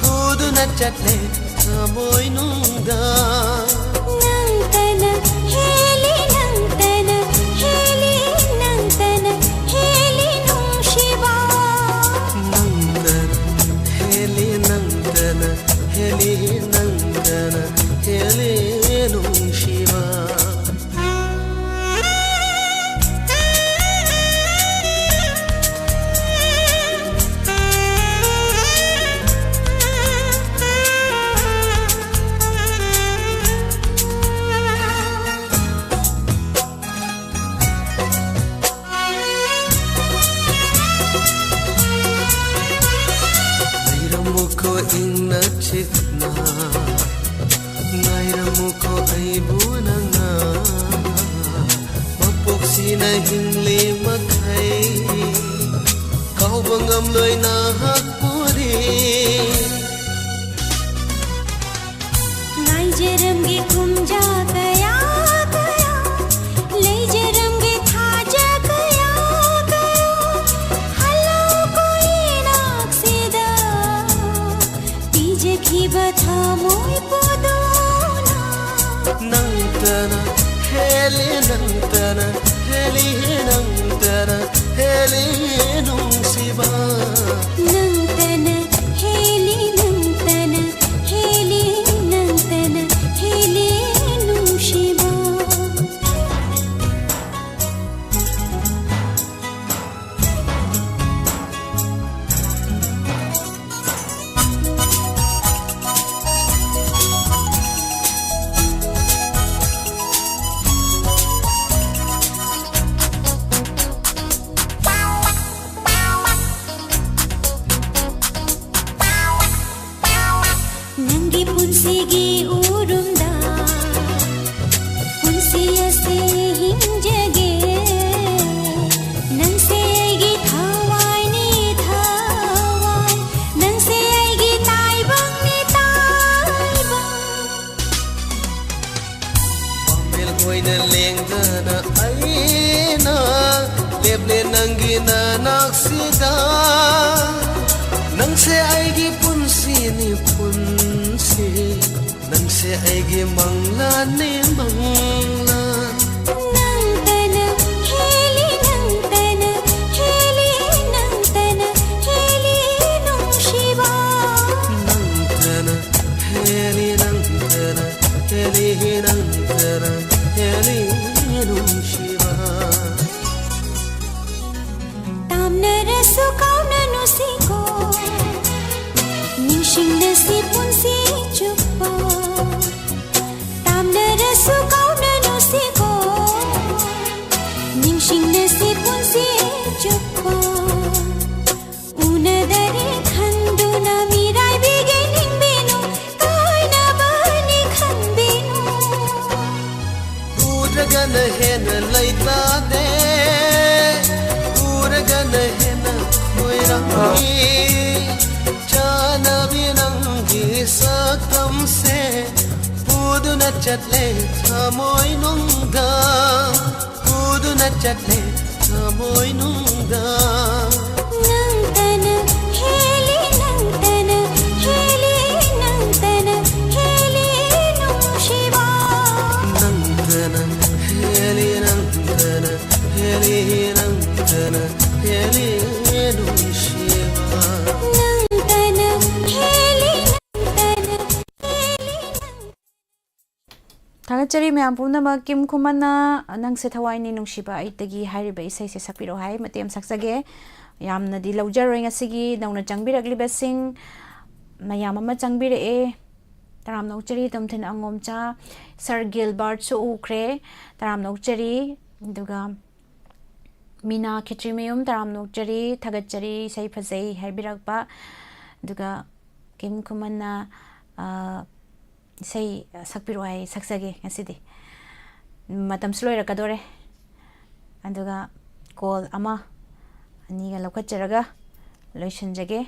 ꯄꯨꯗꯨꯅ ꯆꯠꯂꯦ ꯊꯃꯣꯏꯅꯨꯡꯗ꯫ ꯅꯪꯇꯅ ꯍꯦꯜꯂꯤ, ꯅꯪꯇꯅ ꯍꯦꯜꯂꯤ, ꯅꯪꯇꯅ ꯍꯦꯜꯂꯤ ꯅꯨꯡꯁꯤꯕ꯫ ꯅꯪꯇꯅ ꯍꯦꯜꯂꯤ, ꯅꯪꯇꯅ ꯍꯦꯜꯂꯤ, ꯅꯪꯇꯅ ꯍꯦꯜꯂꯤ ꯅꯨꯡꯁꯤꯕ꯫ ꯂꯩꯔꯝꯃꯨꯀꯣ ꯏꯪꯅ ꯆꯤꯛꯅ, ꯉꯥꯏꯔꯝꯃꯨꯀꯣ ꯑꯩꯕꯨ ꯅꯪꯅ꯫ ꯃꯄꯣꯛꯁꯤꯅ ꯍꯤꯡꯂꯤ ꯃꯈꯩ ꯀꯥꯎꯕ ꯉꯝꯂꯣꯏ ꯅꯍꯥꯛꯄꯨꯗꯤ꯫ ꯉꯥꯏꯖꯔꯝꯒꯦ ꯀꯨꯝꯖꯥ ꯀꯌꯥ ꯀꯌꯥ, ꯂꯩꯖꯔꯝꯒꯦ ꯊꯥꯖ ꯀꯌꯥ ꯀꯌꯥ꯫ ꯍꯜꯂꯛꯎꯀꯣ ꯏꯅꯥꯛꯁꯤꯗ, ꯄꯤꯖꯈꯤꯕ ꯊꯃꯣꯏ ꯄꯨꯗꯨꯅ꯫ ꯅꯪꯇꯅ ꯍꯦꯜꯂꯤ, ꯅꯪꯇꯅ ꯍꯦꯜꯂꯤ, ꯅꯪꯇꯅ ꯍꯦꯜꯂꯤ ꯅꯨꯡꯁꯤꯕ꯫ ꯅꯪꯇꯅ ꯍꯦꯜꯂꯤ, ꯅꯪꯇꯅ ꯍꯦꯜꯂꯤ, ꯅꯪꯇꯅ ꯍꯦꯜꯂꯤ ꯅꯨꯡꯁꯤꯕ꯫ ꯅꯪꯒꯤ ꯅꯅꯥꯛꯁꯤꯗ ꯅꯪꯁꯦ ꯑꯩꯒꯤ ꯄꯨꯟꯁꯤꯅꯤ ꯄꯨꯟꯁꯤ ꯅꯪꯁꯦ ꯑꯩꯒꯤ ꯃꯪꯂꯥꯟꯅꯤ ꯃꯪꯂꯥꯟ ꯅꯪꯇꯅ ꯍꯦꯜꯂꯤ ꯅꯪꯇꯅ ꯍꯦꯜꯂꯤ ꯅꯪꯇꯅ ꯍꯦꯜꯂꯤ ꯅꯨꯡꯁꯤꯕ ꯅꯪꯇꯅ ꯍꯦꯜꯂꯤ ꯅꯪꯇꯅ ꯍꯦꯜꯂꯤ ꯅꯪꯇꯅ ꯍꯦꯜꯂꯤ ꯅꯨꯡꯁꯤꯕ ꯇꯥꯝꯅꯔꯁꯨ ꯀꯥꯎꯅꯅꯨꯁꯤꯀꯣ ꯅꯤꯡꯁꯤꯡꯅꯁꯤ ꯄꯨꯟꯁꯤ ꯆꯨꯞꯄ ꯇꯥꯝꯅꯔꯁꯨ ꯀꯥꯎꯅꯅꯨꯁꯤꯀꯣ ꯅꯤꯡꯁꯤꯡꯅꯁꯤ ꯄꯨꯟꯁꯤ ꯆꯨꯞꯄ ꯎꯅꯗꯔꯦ ꯈꯟꯗꯨꯅ ꯃꯤꯔꯥꯏꯕꯤꯒꯦ ꯅꯤꯡꯕꯤꯅꯨ ꯀꯥꯏꯅꯕꯅꯤ ꯈꯟꯕꯤꯅꯨ ꯎꯗ꯭ꯔꯒꯅ ꯍꯦꯟꯅ ꯂꯩꯇꯥꯗꯦ ꯎꯔꯒꯅ ꯍꯦꯟꯅ ꯈꯣꯏꯔꯝꯃꯤ ꯆꯥꯅꯕꯤ ꯅꯪꯒꯤ ꯁꯛꯇꯝꯁꯦ ꯄꯨꯗꯨꯅ ꯆꯠꯂꯦ ꯊꯃꯣꯏꯅꯨꯡꯗ ꯄꯨꯗꯨꯅ ꯆꯠꯂꯦ ꯊꯃꯣꯏꯅꯨꯡꯗ ꯅꯪꯇꯅ ꯍꯦꯜꯂꯤ ꯅꯪꯇꯅ ꯍꯦꯜꯂꯤ ꯅꯪꯇꯅ ꯍꯦꯜꯂꯤ ꯅꯨꯡꯁꯤꯕ ꯅꯪꯇꯅ ꯍꯦꯜꯂꯤ ꯅꯪꯇꯅ ꯍꯦꯜꯂꯤ ꯅꯪꯇꯅ ꯍꯦꯜꯂꯤ ꯅꯨꯡꯁꯤꯕ ꯅꯪꯇꯅ ꯍꯦꯜꯂꯤ ꯅꯪꯇꯅ ꯍꯦꯜꯂꯤ ꯊꯥꯒꯠꯆꯔꯤ ꯃꯌꯥꯝ ꯄꯨꯝꯅꯃꯛ꯫ ꯀꯤꯝ ꯈꯨꯃꯟꯅ ꯅꯪꯁꯦ ꯊꯋꯥꯏꯅꯤ ꯅꯨꯡꯁꯤꯕ ꯑꯩꯇꯒꯤ ꯍꯥꯏꯔꯤꯕ ꯏꯁꯩꯁꯦ ꯁꯛꯄꯤꯔꯛꯑꯣ ꯍꯥꯏ꯫ ꯃꯇꯦꯛ ꯑꯃ ꯁꯛꯆꯒꯦ꯫ ꯌꯥꯝꯅꯗꯤ ꯂꯧꯖꯔꯣꯏ ꯉꯁꯤꯒꯤ꯫ ꯅꯧꯅ ꯆꯪꯕꯤꯔꯛꯂꯤꯕꯁꯤꯡ ꯃꯌꯥꯝ ꯑꯃ ꯆꯪꯕꯤꯔꯛꯑꯦ꯫ ꯇꯔꯥꯝꯅ ꯑꯣꯛꯆꯔꯤ ꯇꯣꯝꯊꯤꯟ ꯑꯉꯣꯝꯆꯥ, ꯁꯔ ꯒꯤꯜꯕꯥꯔꯠꯁꯨ ꯎꯈ꯭ꯔꯦ꯫ ꯇꯔꯥꯝꯅ ꯑꯣꯛꯆꯔꯤ꯫ ꯑꯗꯨꯒ ꯃꯤꯅꯥ ꯈꯦꯇ꯭ꯔꯤꯃꯌꯨꯝ, ꯇꯔꯥꯝꯅ ꯑꯣꯛꯆꯔꯤ, ꯊꯥꯒꯠꯆꯔꯤ, ꯏꯁꯩ ꯐꯖꯩ ꯍꯥꯏꯕꯤꯔꯛꯄ꯫ ꯑꯗꯨꯒ ꯀꯤꯝ ꯈꯨꯃꯟꯅ, ꯑ, ꯏꯁꯩ ꯁꯛꯄꯤꯔꯛꯑꯣ ꯍꯥꯏ, ꯁꯛꯆꯒꯦ ꯉꯁꯤꯗꯤ꯫ ꯃꯇꯝꯁꯨ ꯂꯣꯏꯔꯛꯀꯗꯣꯔꯦ꯫ ꯑꯗꯨꯒ ꯀꯣꯜ ꯑꯃ ꯑꯅꯤꯒ ꯂꯧꯈꯠꯆꯔꯒ ꯂꯣꯏꯁꯤꯟꯖꯒꯦ꯫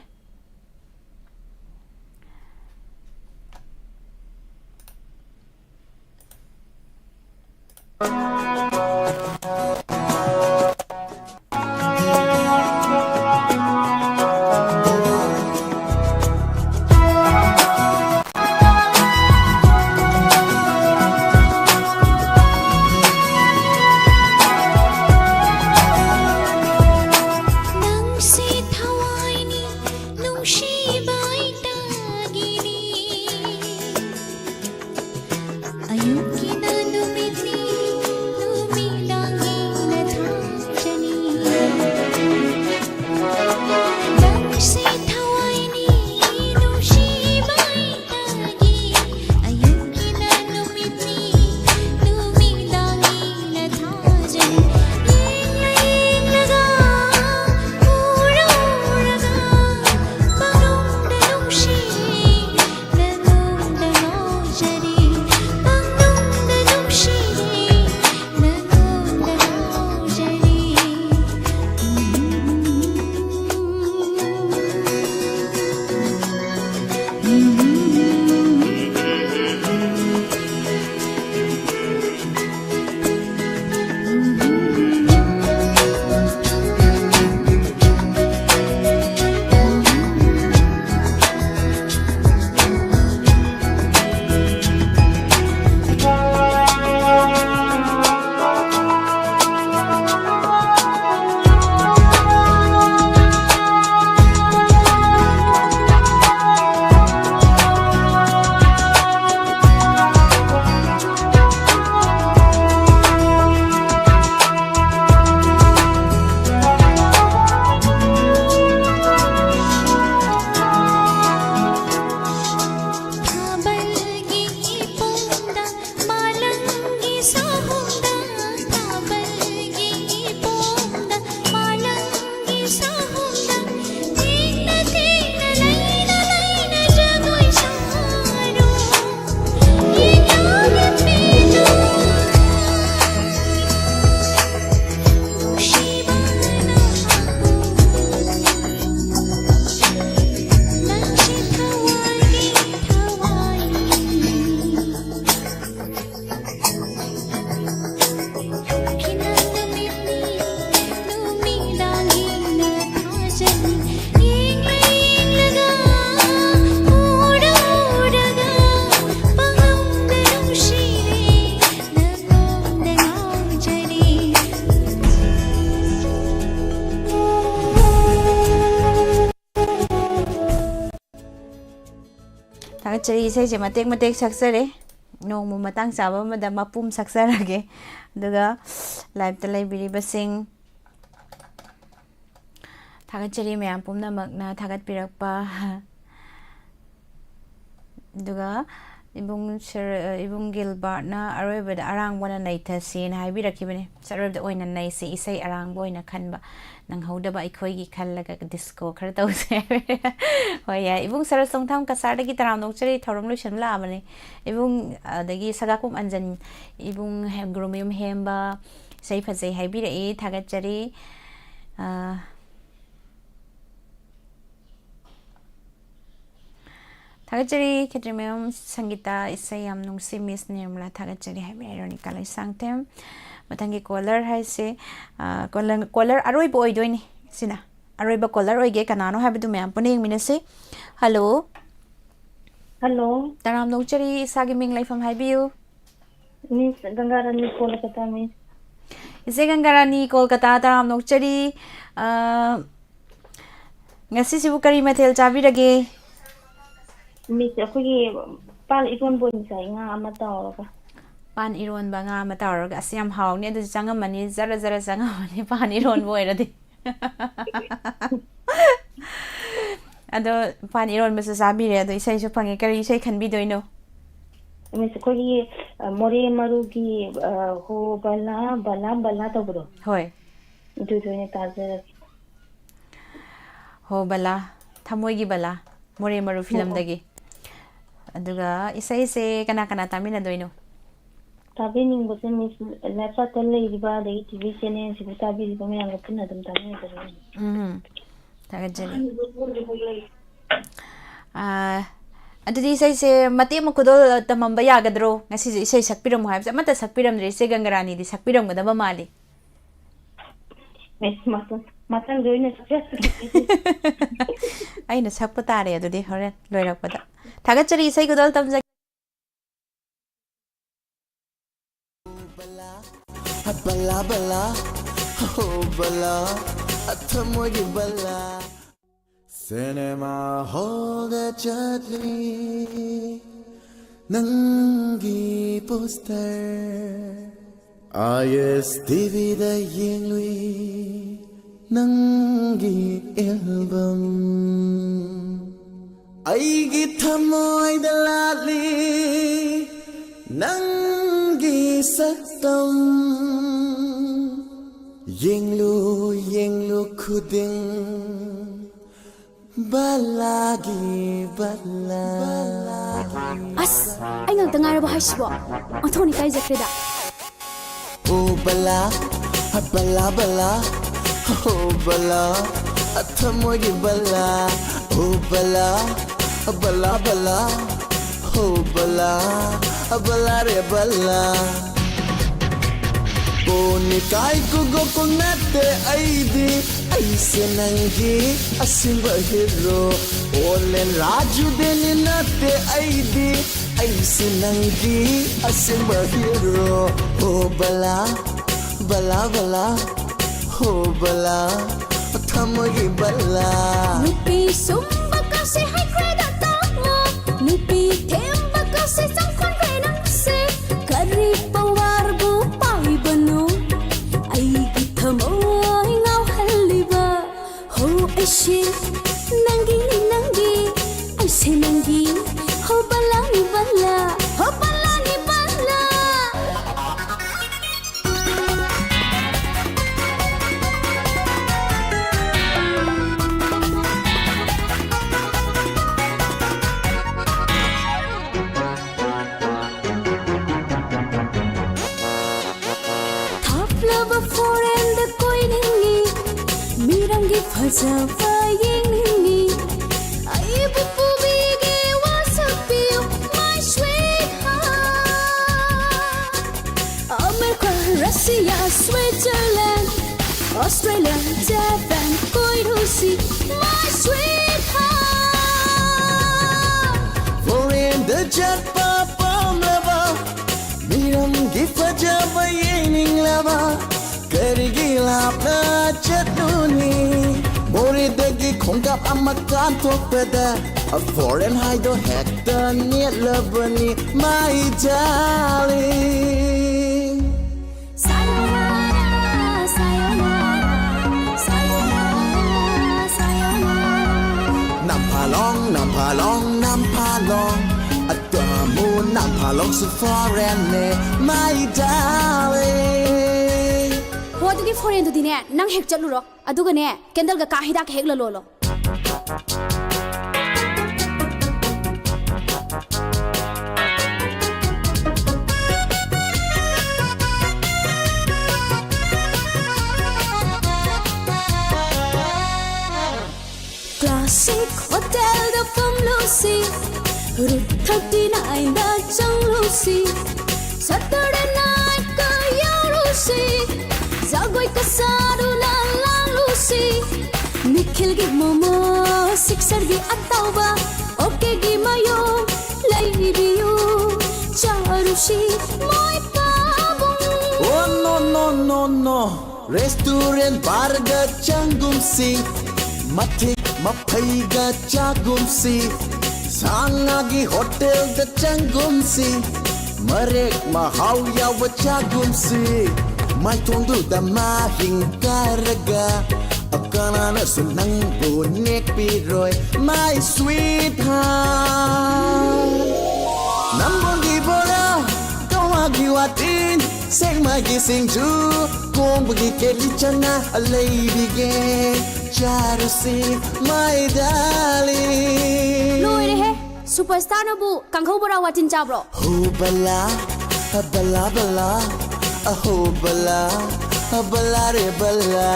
ꯆꯔꯤ ꯏꯁꯩꯁꯦ ꯃꯇꯦꯛ ꯃꯇꯦꯛ ꯁꯛꯆꯔꯦ꯫ ꯅꯣꯡꯃ ꯃꯇꯥꯡ ꯆꯥꯕ ꯑꯃꯗ ꯃꯄꯨꯝ ꯁꯛꯆꯔꯒꯦ꯫ ꯑꯗꯨꯒ live-ꯇ ꯂꯩꯕꯤꯔꯤꯕꯁꯤꯡ, ꯊꯥꯒꯠꯆꯔꯤ ꯃꯌꯥꯝ ꯄꯨꯝꯅꯃꯛꯅ ꯊꯥꯒꯠꯄꯤꯔꯛꯄ꯫ ꯑꯗꯨꯒ ꯏꯕꯨꯡ ꯁꯔ-, ꯏꯕꯨꯡ ꯒꯤꯜꯕꯥꯔꯠꯅ ꯑꯔꯣꯏꯕꯗ ꯑꯔꯥꯡꯕꯅ ꯅꯩꯊꯁꯤꯅ ꯍꯥꯏꯕꯤꯔꯛꯈꯤꯕꯅꯤ꯫ ꯑꯔꯣꯏꯕꯗ ꯑꯣꯏꯅ ꯅꯩꯁꯤ, ꯏꯁꯩ ꯑꯔꯥꯡꯕ ꯑꯣꯏꯅ ꯈꯟꯕ ꯅꯪꯍꯧꯗꯕ ꯑꯩꯈꯣꯏꯒꯤ ꯈꯜꯂꯒ disco ꯈꯔ ꯇꯧꯁꯦ꯫ ꯍꯣꯏ, ꯌꯥꯏ꯫ ꯏꯕꯨꯡ ꯁꯔꯁ ꯆꯣꯡꯊꯥꯝ ꯀꯁꯥꯔꯗꯒꯤ ꯇꯔꯥꯝꯅ ꯑꯣꯛꯆꯔꯤ, ꯊꯧꯔꯝ ꯂꯣꯏꯁꯟꯕ ꯂꯥꯛꯑꯕꯅꯤ꯫ ꯏꯕꯨꯡ, ꯑꯗꯒꯤ ꯁꯒꯥꯛꯄꯝ ꯑꯟꯖꯟ, ꯏꯕꯨꯡ ꯍꯦ-, ꯒꯨꯔꯨꯃꯌꯨꯝ ꯍꯦꯝꯕ, ꯏꯁꯩ ꯐꯖꯩ ꯍꯥꯏꯕꯤꯔꯛꯏ, ꯊꯥꯒꯠꯆꯔꯤ꯫ ꯑ, ꯊꯥꯒꯠꯆꯔꯤ, ꯈꯦꯇ꯭ꯔꯤꯃꯌꯨꯝ ꯁꯪꯒꯤꯇꯥ, ꯏꯁꯩ ꯌꯥꯝ ꯅꯨꯡꯁꯤ, Miss ꯅꯤꯔꯃꯂꯥ, ꯊꯥꯒꯠꯆꯔꯤ ꯍꯥꯏꯕꯤꯔꯛꯏ, ꯔꯣꯅꯤꯀꯥ ꯂꯩꯁꯥꯡꯊꯦꯝ꯫ ꯃꯊꯪꯒꯤ caller ꯍꯥꯏꯁꯦ, ꯑ, caller, caller ꯑꯔꯣꯏꯕ ꯑꯣꯏꯗꯣꯏꯅꯤ꯫ ꯁꯤꯅ ꯑꯔꯣꯏꯕ caller ꯑꯣꯏꯒꯦ꯫ ꯀꯅꯥꯅꯣ ꯍꯥꯏꯕꯗꯨ ꯃꯌꯥꯝ ꯄꯨꯟꯅ ꯌꯦꯡꯃꯤꯟꯅꯁꯤ꯫ Hello꯫ Hello꯫ ꯇꯔꯥꯝꯅ ꯑꯣꯛꯆꯔꯤ, ꯏꯁꯥꯒꯤ ꯃꯤꯡ ꯂꯩꯐꯝ ꯍꯥꯏꯕꯤꯌꯨ꯫ Miss ꯒꯪꯒꯥꯔꯥꯅꯤ, Kolkata, Miss꯫ ꯏꯆꯦ ꯒꯪꯒꯥꯔꯥꯅꯤ, ꯀꯣꯜꯀꯇꯥ, ꯇꯔꯥꯝꯅ ꯑꯣꯛꯆꯔꯤ꯫ ꯑ, ꯉꯁꯤꯁꯤꯕꯨ ꯀꯔꯤ ꯃꯊꯦꯜ ꯆꯥꯕꯤꯔꯒꯦ? Miss, ꯑꯩꯈꯣꯏꯒꯤ ꯄꯥꯟ ꯏꯔꯣꯟꯕ ꯑꯣꯏꯅ ꯆꯥꯏ, ꯉꯥ ꯑꯃ ꯇꯥꯎꯔꯒ꯫ ꯄꯥꯟ ꯏꯔꯣꯟꯕ, ꯉꯥ ꯑꯃ ꯇꯥꯎꯔꯒ꯫ ꯑꯁ, ꯌꯥꯝ ꯍꯥꯎꯅꯤ꯫ ꯑꯗꯨꯗꯤ ꯆꯪꯉꯝꯃꯅꯤ, ꯖꯔ ꯖꯔ ꯆꯪꯉꯝꯃꯅꯤ, ꯄꯥꯟ ꯏꯔꯣꯟꯕ ꯑꯣꯏꯔꯗꯤ꯫ ꯑꯗꯣ ꯄꯥꯟ ꯏꯔꯣꯟꯕꯁꯨ ꯆꯥꯕꯤꯔꯦ, ꯑꯗꯣ ꯏꯁꯩꯁꯨ ꯐꯪꯉꯦ꯫ ꯀꯔꯤ ꯏꯁꯩ ꯈꯟꯕꯤꯗꯣꯏꯅꯣ? Miss, ꯑꯩꯈꯣꯏꯒꯤ, ꯑ, ꯃꯣꯔꯦ ꯃꯔꯨꯒꯤ, ꯑ, ꯍꯣ ꯕꯂꯥ, ꯕꯂꯥ, ꯕꯂꯥ ꯇꯧꯕꯗꯣ꯫ ꯍꯣꯏ꯫ ꯑꯗꯨꯗꯣ ꯑꯣꯏꯅ ꯇꯥꯖꯔꯒꯦ꯫ ꯍꯣ ꯕꯂꯥ, ꯊꯃꯣꯏꯒꯤ ꯕꯂꯥ, ꯃꯣꯔꯦ ꯃꯔꯨ ꯎꯝ, ꯎꯝ꯫ ꯐꯤꯂꯝꯗꯒꯤ꯫ ꯑꯗꯨꯒ ꯏꯁꯩꯁꯦ ꯀꯅꯥ ꯀꯅꯥ ꯇꯥꯃꯤꯟꯅꯗꯣꯏꯅꯣ? ꯇꯥꯕꯤꯅꯤꯡꯕꯁꯦ, Miss, live chat ꯇ ꯂꯩꯔꯤꯕ, ꯑꯗꯒꯤ TV channel ꯁꯤꯕꯨ ꯇꯥꯕꯤꯔꯤꯕ ꯃꯌꯥꯝꯒ ꯄꯨꯟꯅ ꯑꯗꯨꯝ ꯇꯥꯃꯤꯟꯅꯖꯔꯒꯦ꯫ ꯎꯝ, ꯊꯥꯒꯠꯆꯔꯤ꯫ ꯑꯥ, ꯑꯗꯨꯗꯤ ꯏꯁꯩꯁꯦ ꯃꯇꯦꯛ ꯑꯃ ꯈꯨꯗꯣꯜ ꯇꯝꯃꯝꯕ ꯌꯥꯒꯗ꯭ꯔꯣ? ꯉꯁꯤꯁꯦ ꯏꯁꯩ ꯁꯛꯄꯤꯔꯝꯃꯣ ꯍꯥꯏꯕꯁꯦ ꯑꯃꯠꯇ ꯁꯛꯄꯤꯔꯝꯗ꯭ꯔꯦ꯫ ꯏꯆꯦ ꯒꯪꯒꯔꯥꯅꯤꯗꯤ ꯁꯛꯄꯤꯔꯝꯒꯗꯕ ꯃꯥꯜꯂꯤ꯫ Miss, ꯃꯊꯪ, ꯃꯊꯪꯗ ꯑꯣꯏꯅ ꯁꯛꯆꯔꯒꯦ꯫ ꯑꯩꯅ ꯁꯛꯄ ꯇꯥꯔꯦ ꯑꯗꯨꯗꯤ ꯍꯣꯔꯦꯟ ꯂꯣꯏꯔꯛꯄꯗ꯫ ꯊꯥꯒꯠꯆꯔꯤ, ꯏꯁꯩ ꯈꯨꯗꯣꯜ ꯇꯝꯖꯒꯦ꯫ ꯕꯂꯥ, ꯕꯂꯥ, ꯍꯣ ꯕꯂꯥ, ꯊꯃꯣꯏꯒꯤ ꯕꯂꯥ꯫ ꯁꯤꯅꯦꯃꯥ ꯍꯣꯜꯗ ꯆꯠꯂꯤ, ꯅꯪꯒꯤ ꯄꯣꯁꯇꯔ꯫ ꯑꯥꯏ ꯑꯦꯁ ꯇꯤꯚꯤꯗ ꯌꯦꯡꯂꯨꯏ, ꯅꯪꯒꯤ ꯑꯦꯜꯕꯝ꯫ ꯑꯩꯒꯤ ꯊꯃꯣꯏꯗ ꯂꯥꯠꯂꯤ, ꯅꯪꯒꯤ ꯁꯛꯇꯝ꯫ ꯌꯦꯡꯂꯨ, ꯌꯦꯡꯂꯨ ꯈꯨꯗꯤꯡ ꯕꯂꯥꯒꯤ ꯕꯂꯥ꯫ ꯑꯁ, ꯑꯩ ꯉꯥꯛꯇ ꯉꯥꯏꯔꯕꯣ ꯍꯥꯏꯁꯤꯕꯣ? ꯑꯣꯟꯊꯣꯛꯅ ꯏꯀꯥꯏꯖꯈ꯭ꯔꯦꯗ꯫ ꯑꯣ ꯕꯂꯥ, ꯕꯂꯥ ꯕꯂꯥ, ꯑꯣ ꯕꯂꯥ, ꯊꯃꯣꯏꯒꯤ ꯕꯂꯥ꯫ ꯑꯣ ꯕꯂꯥ, ꯕꯂꯥ ꯕꯂꯥ, ꯑꯣ ꯕꯂꯥ, ꯕꯂꯥ ꯔꯦ ꯕꯂꯥ꯫ ꯀꯣꯟꯅꯤ ꯀꯥꯏ ꯀꯨꯒꯣ ꯀꯣꯟꯅꯠꯇꯦ ꯑꯩꯗꯤ, ꯑꯩꯁꯦ ꯅꯪꯒꯤ ꯑꯁꯦꯡꯕ ꯍꯤꯔꯣ꯫ ꯑꯣꯂꯦꯟ ꯔꯥꯖꯨꯗꯦꯅꯤ ꯅꯠꯇꯦ ꯑꯩꯗꯤ, ꯑꯩꯁꯦ ꯅꯪꯒꯤ ꯑꯁꯦꯡꯕ ꯍꯤꯔꯣ꯫ ꯑꯣ ꯕꯂꯥ, ꯕꯂꯥ ꯕꯂꯥ, ꯑꯣ ꯕꯂꯥ, ꯊꯃꯣꯏꯒꯤ ꯕꯂꯥ꯫ ꯅꯨꯄꯤ ꯁꯨꯝꯕ ꯀꯁꯦ ꯍꯩꯈ꯭ꯔꯦꯗ ꯇꯥꯃꯣ, ꯅꯨꯄꯤ ꯊꯦꯝꯕ ꯀꯁꯦ ꯆꯪꯈꯣꯟꯈ꯭ꯔꯦ ꯅꯪꯁꯦ꯫ ꯀꯔꯤ ꯄꯋꯥꯔꯕꯨ ꯄꯥꯏꯕꯅꯣ ꯑꯩꯒꯤ ꯊꯃꯣꯏ ꯉꯥꯎꯍꯜꯂꯤꯕ? ꯍꯣ ꯑꯩꯁꯦ ꯅꯪꯒꯤꯅꯤ ꯅꯪꯒꯤ, ꯑꯩꯁꯦ ꯅꯪꯒꯤ, ꯍꯣ ꯕꯂꯥꯅꯤ ꯕꯂꯥ, ꯍꯣ ꯕꯂꯥꯅꯤ ꯕꯂꯥ꯫ ꯊꯥꯞꯂꯕ ꯐꯣꯔꯦꯟꯗ ꯀꯣꯏꯅꯤꯡꯉꯤ, ꯃꯤꯔꯝꯒꯤ ꯐꯖꯕ ꯌꯦꯡꯅꯤꯡꯉꯤ꯫ ꯑꯩꯕꯨ ꯄꯨꯕꯤꯒꯦ ꯋꯥꯁꯛꯄꯤꯌꯨ, my sweetheart꯫ America, Russia, Switzerland, Australia, Japan ꯀꯣꯏꯔꯨꯁꯤ, my sweetheart꯫ ꯐꯣꯔꯦꯟꯗ ꯆꯠꯄ ꯄꯥꯝꯂꯕ, ꯃꯤꯔꯝꯒꯤ ꯐꯖꯕ ꯌꯦꯡꯅꯤꯡꯂꯕ, ꯀꯔꯤꯒꯤ ꯂꯥꯞꯅ ꯆꯠꯂꯨꯅꯤ? ꯃꯣꯔꯦꯗꯒꯤ ꯈꯣꯡꯀꯥꯞ ꯑꯃ ꯀꯥꯟꯊꯣꯛꯄꯗ foreign ꯍꯥꯏꯗꯣ ꯍꯦꯛꯇ ꯅꯦꯠꯂꯕꯅꯤ, my darling. Sayonara, sayonara, sayonara, sayonara. Namphalong, Namphalong, Namphalong, ꯑꯗꯨꯕꯨ ꯅꯝꯐꯥꯂꯣꯡꯁꯨ foreignꯅꯦ, my darling. ꯍꯣ, ꯑꯗꯨꯒꯤ foreignꯗꯨꯗꯤꯅꯦ, ꯅꯪ ꯍꯦꯛ ꯆꯠꯂꯨꯔꯣ꯫ ꯑꯗꯨꯒꯅꯦ, candleꯒ ꯀꯥ ꯍꯤꯗꯥꯛꯀ ꯍꯦꯛ ꯂꯂꯣꯜꯂꯣ꯫ Classic Hotelꯗ ꯐꯝꯂꯨꯁꯤ, Route thirty nineꯗ ꯆꯪꯂꯨꯁꯤ, Saturday nightꯀ ꯌꯥꯎꯔꯨꯁꯤ, ꯖꯒꯣꯏ ꯀꯁꯥꯗꯨꯅ ꯂꯥꯡꯂꯨꯁꯤ, ꯅꯤꯈꯤꯜꯒꯤ ꯃꯣꯃꯣ, ꯁꯤꯛꯁꯔꯒꯤ ꯑꯇꯥꯎꯕ, ꯑꯣꯀꯦꯒꯤ ꯃꯌꯣꯝ, ꯂꯩꯕꯤꯌꯨ, ꯆꯥꯔꯨꯁꯤ ꯃꯣꯏ ꯄꯥꯕꯨꯡ꯫ Oh, no, no, no, no. Restaurant barꯒ ꯆꯪꯒꯨꯝꯁꯤ, ꯃꯊꯦꯛ ꯃꯐꯩꯒ ꯆꯥꯒꯨꯝꯁꯤ, ꯁꯥ ꯉꯥꯒꯤ ꯍꯣꯇꯦꯜꯗ ꯆꯪꯒꯨꯝꯁꯤ, ꯃꯔꯦꯛ ꯃꯍꯥꯎ ꯌꯥꯎꯕ ꯆꯥꯒꯨꯝꯁꯤ, ꯃꯥꯏꯊꯣꯡꯗꯨꯗ ꯃꯍꯤꯡ ꯀꯥꯔꯒ ꯀꯅꯥꯅꯁꯨ ꯅꯪꯕꯨ ꯅꯦꯛꯄꯤꯔꯣꯏ, my sweetheart. ꯅꯝꯕꯣꯜꯒꯤ ꯕꯣꯔꯥ, ꯀꯛꯋꯥꯒꯤ ꯋꯥꯇꯤꯟ, ꯁꯦꯛꯃꯥꯏꯒꯤ ꯁꯤꯡꯖꯨ, ꯀꯣꯡꯕꯒꯤ ꯀꯦꯂꯤ ꯆꯅꯥ ꯂꯩꯕꯤꯒꯦ, ꯆꯥꯔꯨꯁꯤ, my darling. ꯂꯣꯏꯔꯦꯍꯦ, superstarꯅꯕꯨ ꯀꯥꯡꯍꯧ ꯕꯣꯔꯥ ꯋꯥꯇꯤꯟ ꯆꯥꯕ꯭ꯔꯣ? ꯍꯣ ꯕꯂꯥ, ꯕꯂꯥ ꯕꯂꯥ, ꯑꯍꯣ ꯕꯂꯥ, ꯕꯂꯥ ꯔꯦ ꯕꯂꯥ꯫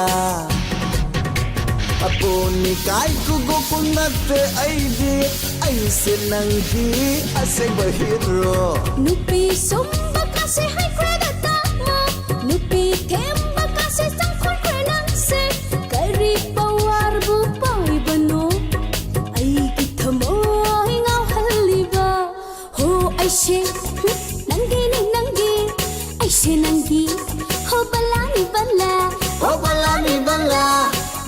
ꯑꯄꯣꯅꯤ ꯀꯥꯏ ꯀꯨꯒꯣ ꯀꯨꯟꯅꯠꯇꯦ ꯑꯩꯗꯤ, ꯑꯩꯁꯦ ꯅꯪꯒꯤ ꯑꯁꯦꯡꯕ hero꯫ ꯅꯨꯄꯤ ꯁꯨꯝꯕ ꯀꯥꯁꯦ ꯍꯩꯈ꯭ꯔꯦꯗ ꯇꯥꯃꯣ, ꯅꯨꯄꯤ ꯊꯦꯝꯕ ꯀꯥꯁꯦ ꯆꯪꯈꯣꯏꯈ꯭ꯔꯦ ꯅꯪꯁꯦ꯫ ꯀꯔꯤ ꯄꯋꯥꯔꯕꯨ ꯄꯥꯏꯕꯅꯣ ꯑꯩꯒꯤ ꯊꯃꯣꯏ ꯉꯥꯎꯍꯜꯂꯤꯕ? ꯍꯣ ꯑꯩꯁꯦ ꯅꯪꯒꯤꯅꯤ ꯅꯪꯒꯤ, ꯑꯩꯁꯦ ꯅꯪꯒꯤ꯫ ꯍꯣ ꯕꯂꯥꯅꯤ ꯕꯂꯥ, ꯍꯣ ꯕꯂꯥꯅꯤ ꯕꯂꯥ,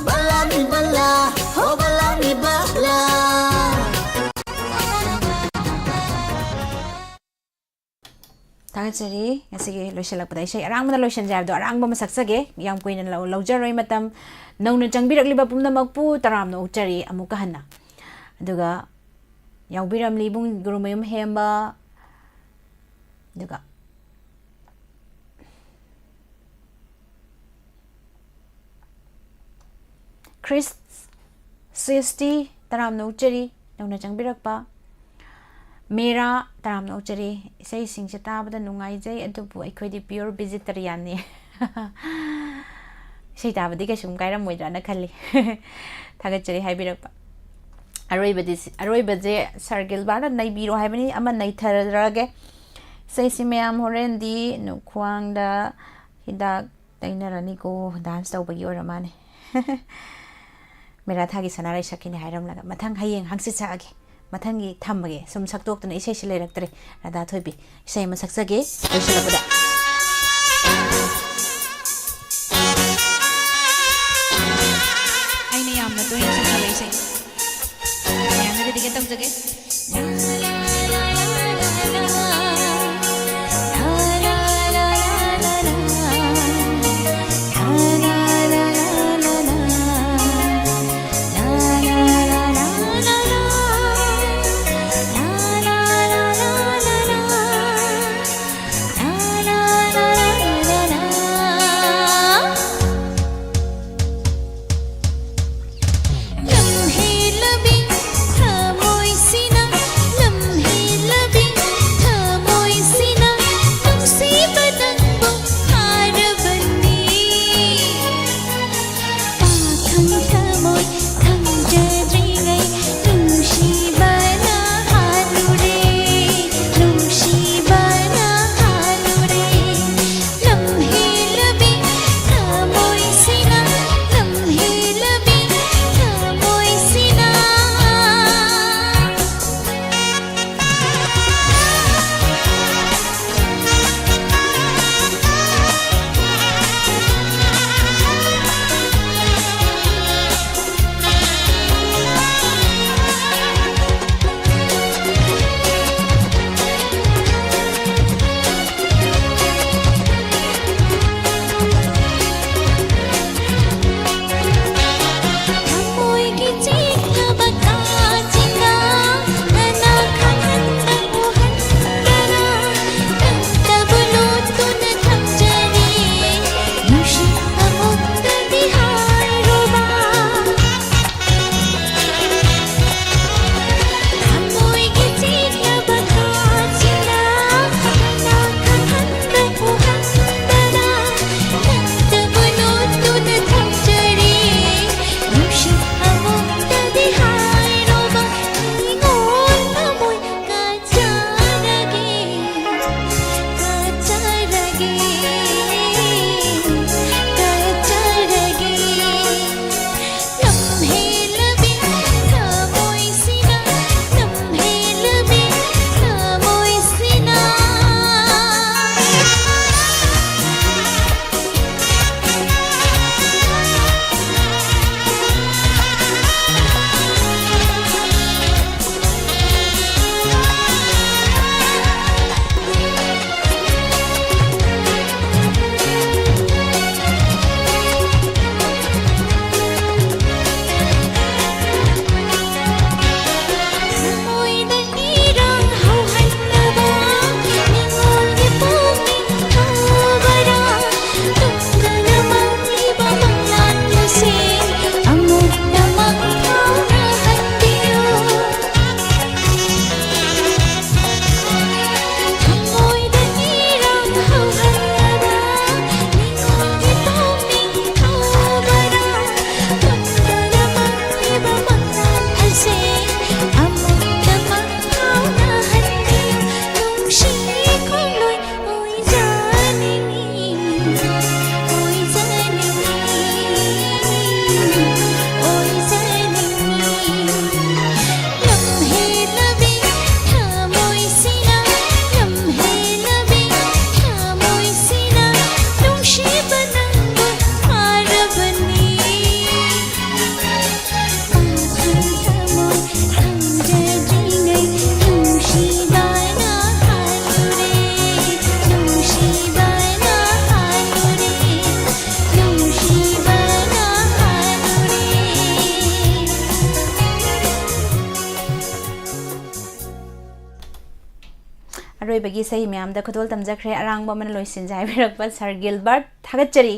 ꯕꯂꯥꯅꯤ ꯕꯂꯥ, ꯍꯣ ꯊꯥꯒꯠꯆꯔꯤ꯫ ꯉꯁꯤꯒꯤ ꯂꯣꯏꯁꯤꯜꯂꯛꯄꯗ ꯏꯁꯩ ꯑꯔꯥꯡꯕꯅ ꯂꯣꯏꯁꯤꯟꯖꯩ ꯍꯥꯏꯕꯗꯣ ꯑꯔꯥꯡꯕ ꯑꯃ ꯁꯛꯆꯒꯦ꯫ ꯌꯥꯝ ꯀꯨꯏꯅ ꯂꯧ-, ꯂꯧꯖꯔꯣꯏ ꯃꯇꯝ꯫ ꯅꯧꯅ ꯆꯪꯕꯤꯔꯛꯂꯤꯕ ꯄꯨꯝꯅꯃꯛꯄꯨ ꯇꯔꯥꯝꯅ ꯑꯣꯛꯆꯔꯤ ꯑꯃꯨꯛꯀ ꯍꯟꯅ꯫ ꯑꯗꯨꯒ ꯌꯥꯎꯕꯤꯔꯝꯂꯤ ꯏꯕꯨꯡ ꯒꯨꯔꯨꯃꯌꯨꯝ ꯍꯦꯝꯕ, ꯑꯗꯨꯒ ꯈ꯭ꯔꯤꯁ ꯁꯤꯁꯇꯤ, ꯇꯔꯥꯝꯅ ꯑꯣꯛꯆꯔꯤ ꯅꯧꯅ ꯆꯪꯕꯤꯔꯛꯄ꯫ ꯃꯦꯔꯥ, ꯇꯔꯥꯝꯅ ꯑꯣꯛꯆꯔꯤ꯫ ꯏꯁꯩꯁꯤꯡꯁꯦ ꯇꯥꯕꯗ ꯅꯨꯡꯉꯥꯏꯖꯩ, ꯑꯗꯨꯕꯨ ꯑꯩꯈꯣꯏꯗꯤ pure vegetarianꯅꯤ꯫ ꯏꯁꯩ ꯇꯥꯕꯗꯤ ꯀꯩꯁꯨꯝ ꯀꯥꯏꯔꯝꯃꯣꯏꯗ꯭ꯔꯥꯅ ꯈꯜꯂꯤ꯫ ꯊꯥꯒꯠꯆꯔꯤ ꯍꯥꯏꯕꯤꯔꯛꯄ꯫ ꯑꯔꯣꯏꯕꯗꯤ ꯁꯤ-, ꯑꯔꯣꯏꯕꯁꯦ ꯁꯥꯔ ꯒꯤꯜꯕꯥꯔꯠꯅ ꯅꯩꯕꯤꯔꯣ ꯍꯥꯏꯕꯅꯤ, ꯑꯃ ꯅꯩꯊꯔꯒꯦ꯫ ꯏꯁꯩꯁꯤ ꯃꯌꯥꯝ ꯍꯣꯔꯦꯟꯗꯤ ꯈ꯭ꯋꯥꯡꯗ ꯍꯤꯗꯥꯛ ꯇꯩꯅꯔꯅꯤꯀꯣ, dance ꯇꯧꯕꯒꯤ ꯑꯣꯏꯔ ꯃꯥꯅꯦ꯫ ꯃꯦꯔꯥ ꯊꯥꯒꯤ ꯁꯅꯥꯔꯩ ꯁꯛꯈꯤꯅꯤ ꯍꯥꯏꯔꯝꯂꯒ꯫ ꯃꯊꯪ ꯍꯌꯦꯡ ꯍꯪꯆꯤꯠ ꯁꯛꯑꯒꯦ꯫ ꯃꯊꯪꯒꯤ ꯊꯝꯃꯒꯦ꯫ ꯁꯨꯝ ꯁꯛꯇꯣꯛꯇꯅ ꯏꯁꯩꯁꯤ ꯂꯩꯔꯛꯇ꯭ꯔꯦ꯫ ꯔꯥꯙꯥ ꯊꯣꯏꯕꯤ, ꯏꯁꯩ ꯑꯃ ꯁꯛꯆꯒꯦ ꯂꯣꯏꯁꯤꯜꯂꯛꯄꯗ꯫ ꯑꯩꯅ ꯌꯥꯝꯅ ꯇꯣꯏꯅ ꯁꯛꯆꯕ ꯏꯁꯩ꯫ ꯃꯌꯥꯝꯅ dedicated ꯇꯧꯖꯒꯦ꯫ ꯂꯝꯍꯦꯜꯂꯕꯤ ꯊꯃꯣꯏꯁꯤꯅ ꯂꯝ ꯑꯣꯏꯕꯒꯤ ꯏꯁꯩ ꯃꯌꯥꯝꯗ ꯈꯨꯗꯣꯜ ꯇꯝꯖꯈ꯭ꯔꯦ꯫ ꯑꯔꯥꯡꯕ ꯑꯃꯅ ꯂꯣꯏꯁꯤꯟꯖꯩ ꯍꯥꯏꯕꯤꯔꯛꯄ ꯁꯥꯔ ꯒꯤꯜꯕꯔꯠ, ꯊꯥꯒꯠꯆꯔꯤ꯫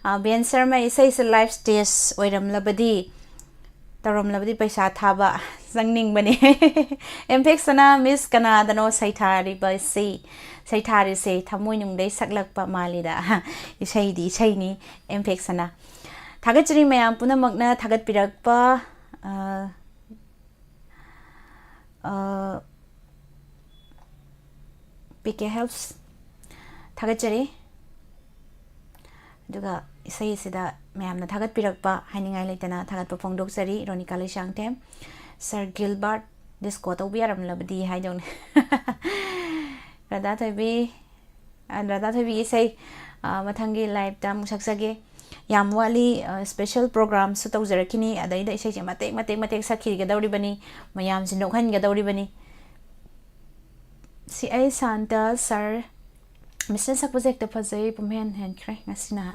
ꯑ, ꯕꯦꯟ ꯁꯔꯃ ꯏꯁꯩꯁꯦ live stage ꯑꯣꯏꯔꯝꯂꯕꯗꯤ, ꯇꯧꯔꯝꯂꯕꯗꯤ ꯄꯩꯁꯥ ꯊꯥꯕ ꯆꯪꯅꯤꯡꯕꯅꯤ꯫ ꯑꯦꯝꯐꯦꯛ ꯁꯅꯥ, ꯃꯤꯁ ꯀꯅꯥꯗꯅꯣ ꯁꯩꯊꯥꯔꯤꯕꯁꯤ, ꯁꯩꯊꯥꯔꯤꯁꯦ ꯊꯃꯣꯏꯅꯨꯡꯗꯩ ꯁꯛꯂꯛꯄ ꯃꯥꯜꯂꯤꯗ꯫ ꯏꯁꯩꯗꯤ ꯏꯁꯩꯅꯤ, ꯑꯦꯝꯐꯦꯛ ꯁꯅꯥ꯫ ꯊꯥꯒꯠꯆꯔꯤ ꯃꯌꯥꯝ ꯄꯨꯝꯅꯃꯛꯅ ꯊꯥꯒꯠꯄꯤꯔꯛꯄ, ꯑ, ꯑ, ꯄꯤ ꯀꯦ ꯍꯦꯜꯞꯁ, ꯊꯥꯒꯠꯆꯔꯤ꯫ ꯑꯗꯨꯒ ꯏꯁꯩ ꯑꯁꯤꯗ ꯃꯌꯥꯝꯅ ꯊꯥꯒꯠꯄꯤꯔꯛꯄ ꯍꯥꯏꯅꯤꯡꯉꯥꯏ ꯂꯩꯇꯅ ꯊꯥꯒꯠꯄ ꯐꯣꯡꯗꯣꯛꯆꯔꯤ꯫ ꯔꯣꯅꯤꯀꯥ ꯂꯩꯁꯥꯡꯊꯦꯝ, ꯁꯥꯔ ꯒꯤꯜꯕꯔꯠ, ꯗꯤꯁꯀꯣ ꯇꯧꯕ ꯌꯥꯔꯝꯂꯕꯗꯤ ꯍꯥꯏꯗꯧꯅꯦ꯫ ꯔꯥꯙꯥ ꯊꯣꯏꯕꯤ, ꯑ, ꯔꯥꯙꯥ ꯊꯣꯏꯕꯤꯒꯤ ꯏꯁꯩ, ꯑ, ꯃꯊꯪꯒꯤ liveꯇ ꯑꯃꯨꯛ ꯁꯛꯆꯒꯦ꯫ ꯌꯥꯝ ꯋꯥꯠꯂꯤ, ꯑ, special programꯁꯨ ꯇꯧꯖꯔꯛꯈꯤꯅꯤ꯫ ꯑꯗꯩꯗ ꯏꯁꯩꯁꯦ ꯃꯇꯦꯛ, ꯃꯇꯦꯛ, ꯃꯇꯦꯛ ꯁꯛꯈꯤꯒꯗꯧꯔꯤꯕꯅꯤ, ꯃꯌꯥꯝꯁꯦ ꯅꯣꯛꯍꯟꯒꯗꯧꯔꯤꯕꯅꯤ꯫ ꯁꯤ ꯑꯩ ꯁꯥꯟꯇ ꯁꯥꯔ, ꯃꯤꯁꯅ ꯁꯛꯄꯁꯦ ꯍꯦꯛꯇ ꯐꯖꯩ, ꯄꯨꯝꯍꯦꯟ ꯍꯦꯟꯈ꯭ꯔꯦ ꯉꯁꯤꯅ꯫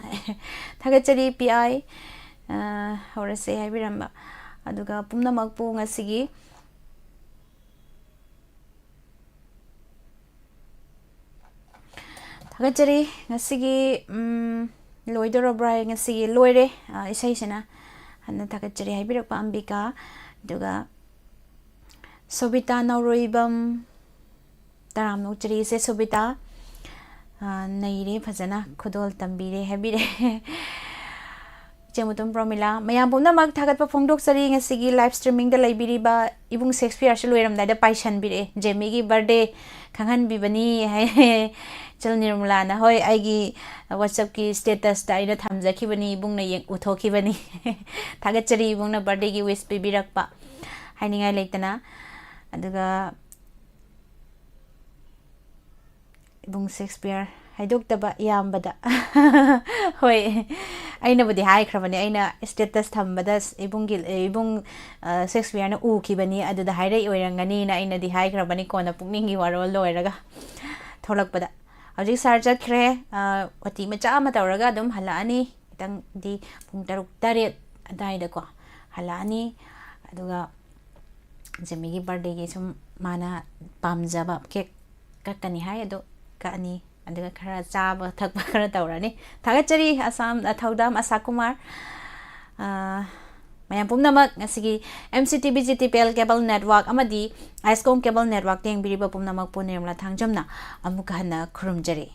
ꯊꯥꯒꯠꯆꯔꯤ ꯄꯤ ꯑꯥꯏ, ꯑ, ꯍꯧꯔꯁꯦ ꯍꯥꯏꯕꯤꯔꯝꯕ꯫ ꯑꯗꯨꯒ ꯄꯨꯝꯅꯃꯛꯄꯨ ꯉꯁꯤꯒꯤ ꯊꯥꯒꯠꯆꯔꯤ꯫ ꯉꯁꯤꯒꯤ, ꯎꯝ, ꯂꯣꯏꯗꯧꯔꯕ꯭ꯔꯥ ꯍꯥꯏ, ꯉꯁꯤꯒꯤ ꯂꯣꯏꯔꯦ, ꯑ, ꯏꯁꯩꯁꯤꯅ꯫ ꯍꯟꯅ ꯊꯥꯒꯠꯆꯔꯤ ꯍꯥꯏꯕꯤꯔꯛꯄ ꯑꯝꯕꯤꯀꯥ, ꯑꯗꯨꯒ ꯁꯣꯕꯤꯇꯥ ꯅꯥꯎꯔꯣꯏꯕꯝ, ꯇꯔꯥꯝꯅ ꯑꯣꯛꯆꯔꯤ ꯏꯆꯦ ꯁꯣꯕꯤꯇꯥ꯫ ꯑ, ꯅꯩꯔꯦ, ꯐꯖꯅ ꯈꯨꯗꯣꯜ ꯇꯝꯕꯤꯔꯦ ꯍꯥꯏꯕꯤꯔꯦ꯫ ꯏꯆꯦ ꯃꯨꯇꯨꯝ ꯄ꯭ꯔꯣꯃꯤꯂꯥ, ꯃꯌꯥꯝ ꯄꯨꯝꯅꯃꯛ ꯊꯥꯒꯠꯄ ꯐꯣꯡꯗꯣꯛꯆꯔꯤ꯫ ꯉꯁꯤꯒꯤ live streamingꯗ ꯂꯩꯕꯤꯔꯤꯕ ꯏꯕꯨꯡ ꯁꯦꯛꯁꯄꯤꯌꯔꯁꯨ ꯂꯣꯏꯔꯝꯗꯥꯏꯗ ꯄꯥꯏꯁꯟꯕꯤꯔꯛꯑꯦ, "ꯖꯦꯃꯤꯒꯤ birthday ꯈꯪꯍꯟꯕꯤꯕꯅꯤ" ꯍꯥꯏ꯫ ꯏꯆꯜ ꯅꯤꯔꯃꯂꯥꯅ, ꯍꯣꯏ, ꯑꯩꯒꯤ WhatsAppꯀꯤ statusꯇ ꯑꯩꯅ ꯊꯝꯖꯈꯤꯕꯅꯤ, ꯏꯕꯨꯡꯅ ꯌꯦꯡ-, ꯎꯊꯣꯛꯈꯤꯕꯅꯤ꯫ ꯊꯥꯒꯠꯆꯔꯤ ꯏꯕꯨꯡꯅ birthdayꯒꯤ wish ꯄꯤꯕꯤꯔꯛꯄ, ꯍꯥꯏꯅꯤꯡꯉꯥꯏ ꯂꯩꯇꯅ꯫ ꯑꯗꯨꯒ ꯏꯕꯨꯡ ꯁꯦꯛꯁꯄꯤꯌꯔ ꯍꯥꯏꯗꯣꯛꯇꯕ ꯏꯌꯥꯝꯕꯗ꯫ ꯍꯣꯏ, ꯑꯩꯅꯕꯨꯗꯤ ꯍꯥꯏꯈ꯭ꯔꯕꯅꯦ, ꯑꯩꯅ status ꯊꯝꯕꯗ ꯏꯕꯨꯡꯒꯤ, ꯏꯕꯨꯡ, ꯑ, ꯁꯦꯛꯁꯄꯤꯌꯔꯅ ꯎꯈꯤꯕꯅꯤ, ꯑꯗꯨꯗ ꯍꯥꯏꯔꯛꯏ ꯑꯣꯏꯔꯝꯒꯅꯤꯅ ꯑꯩꯅꯗꯤ ꯍꯥꯏꯈ꯭ꯔꯕꯅꯤ, ꯀꯣꯟꯅ ꯄꯨꯛꯅꯤꯡꯒꯤ ꯋꯥꯔꯣꯜ ꯂꯣꯏꯔꯒ ꯊꯣꯛꯂꯛꯄꯗ꯫ ꯍꯧꯖꯤꯛ ꯁꯥꯔ ꯆꯠꯈ꯭ꯔꯦ, ꯑ, ꯑꯣꯇꯤ ꯃꯆꯥ ꯑꯃ ꯇꯧꯔꯒ ꯑꯗꯨꯝ ꯍꯜꯂꯛꯑꯅꯤ, ꯈꯤꯇꯪꯗꯤ ꯄꯨꯡ ꯇꯔꯨꯛ, ꯇꯔꯦꯠ ꯑꯗꯥꯏꯗꯀꯣ ꯍꯜꯂꯛꯑꯅꯤ꯫ ꯑꯗꯨꯒ ꯖꯦꯃꯤꯒꯤ birthdayꯒꯤ ꯁꯨꯝ ꯃꯥꯅ ꯄꯥꯝꯖꯕ cake ꯀꯛꯀꯅꯤ ꯍꯥꯏ, ꯑꯗꯣ ꯀꯛꯑꯅꯤ꯫ ꯑꯗꯨꯒ ꯈꯔ ꯆꯥꯕ ꯊꯛꯄ ꯈꯔ ꯇꯧꯔꯅꯤ꯫ ꯊꯥꯒꯠꯆꯔꯤ ꯑꯁꯥꯝ, ꯑ, ꯊꯧꯗꯥꯝ ꯑꯁꯥ ꯀꯨꯃꯥꯔ꯫ ꯑ, ꯃꯌꯥꯝ ꯄꯨꯝꯅꯃꯛ ꯉꯁꯤꯒꯤ M C T V G T P L cable network ꯑꯃꯗꯤ ꯑꯥꯏꯁꯀꯣꯝ cable network ꯌꯦꯡꯕꯤꯔꯤꯕ ꯄꯨꯝꯅꯃꯛꯄꯨ ꯅꯤꯔꯃꯂꯥ ꯊꯥꯡꯖꯝꯅ ꯑꯃꯨꯛꯀ ꯍꯟꯅ ꯈꯨꯔꯨꯝꯖꯔꯤ꯫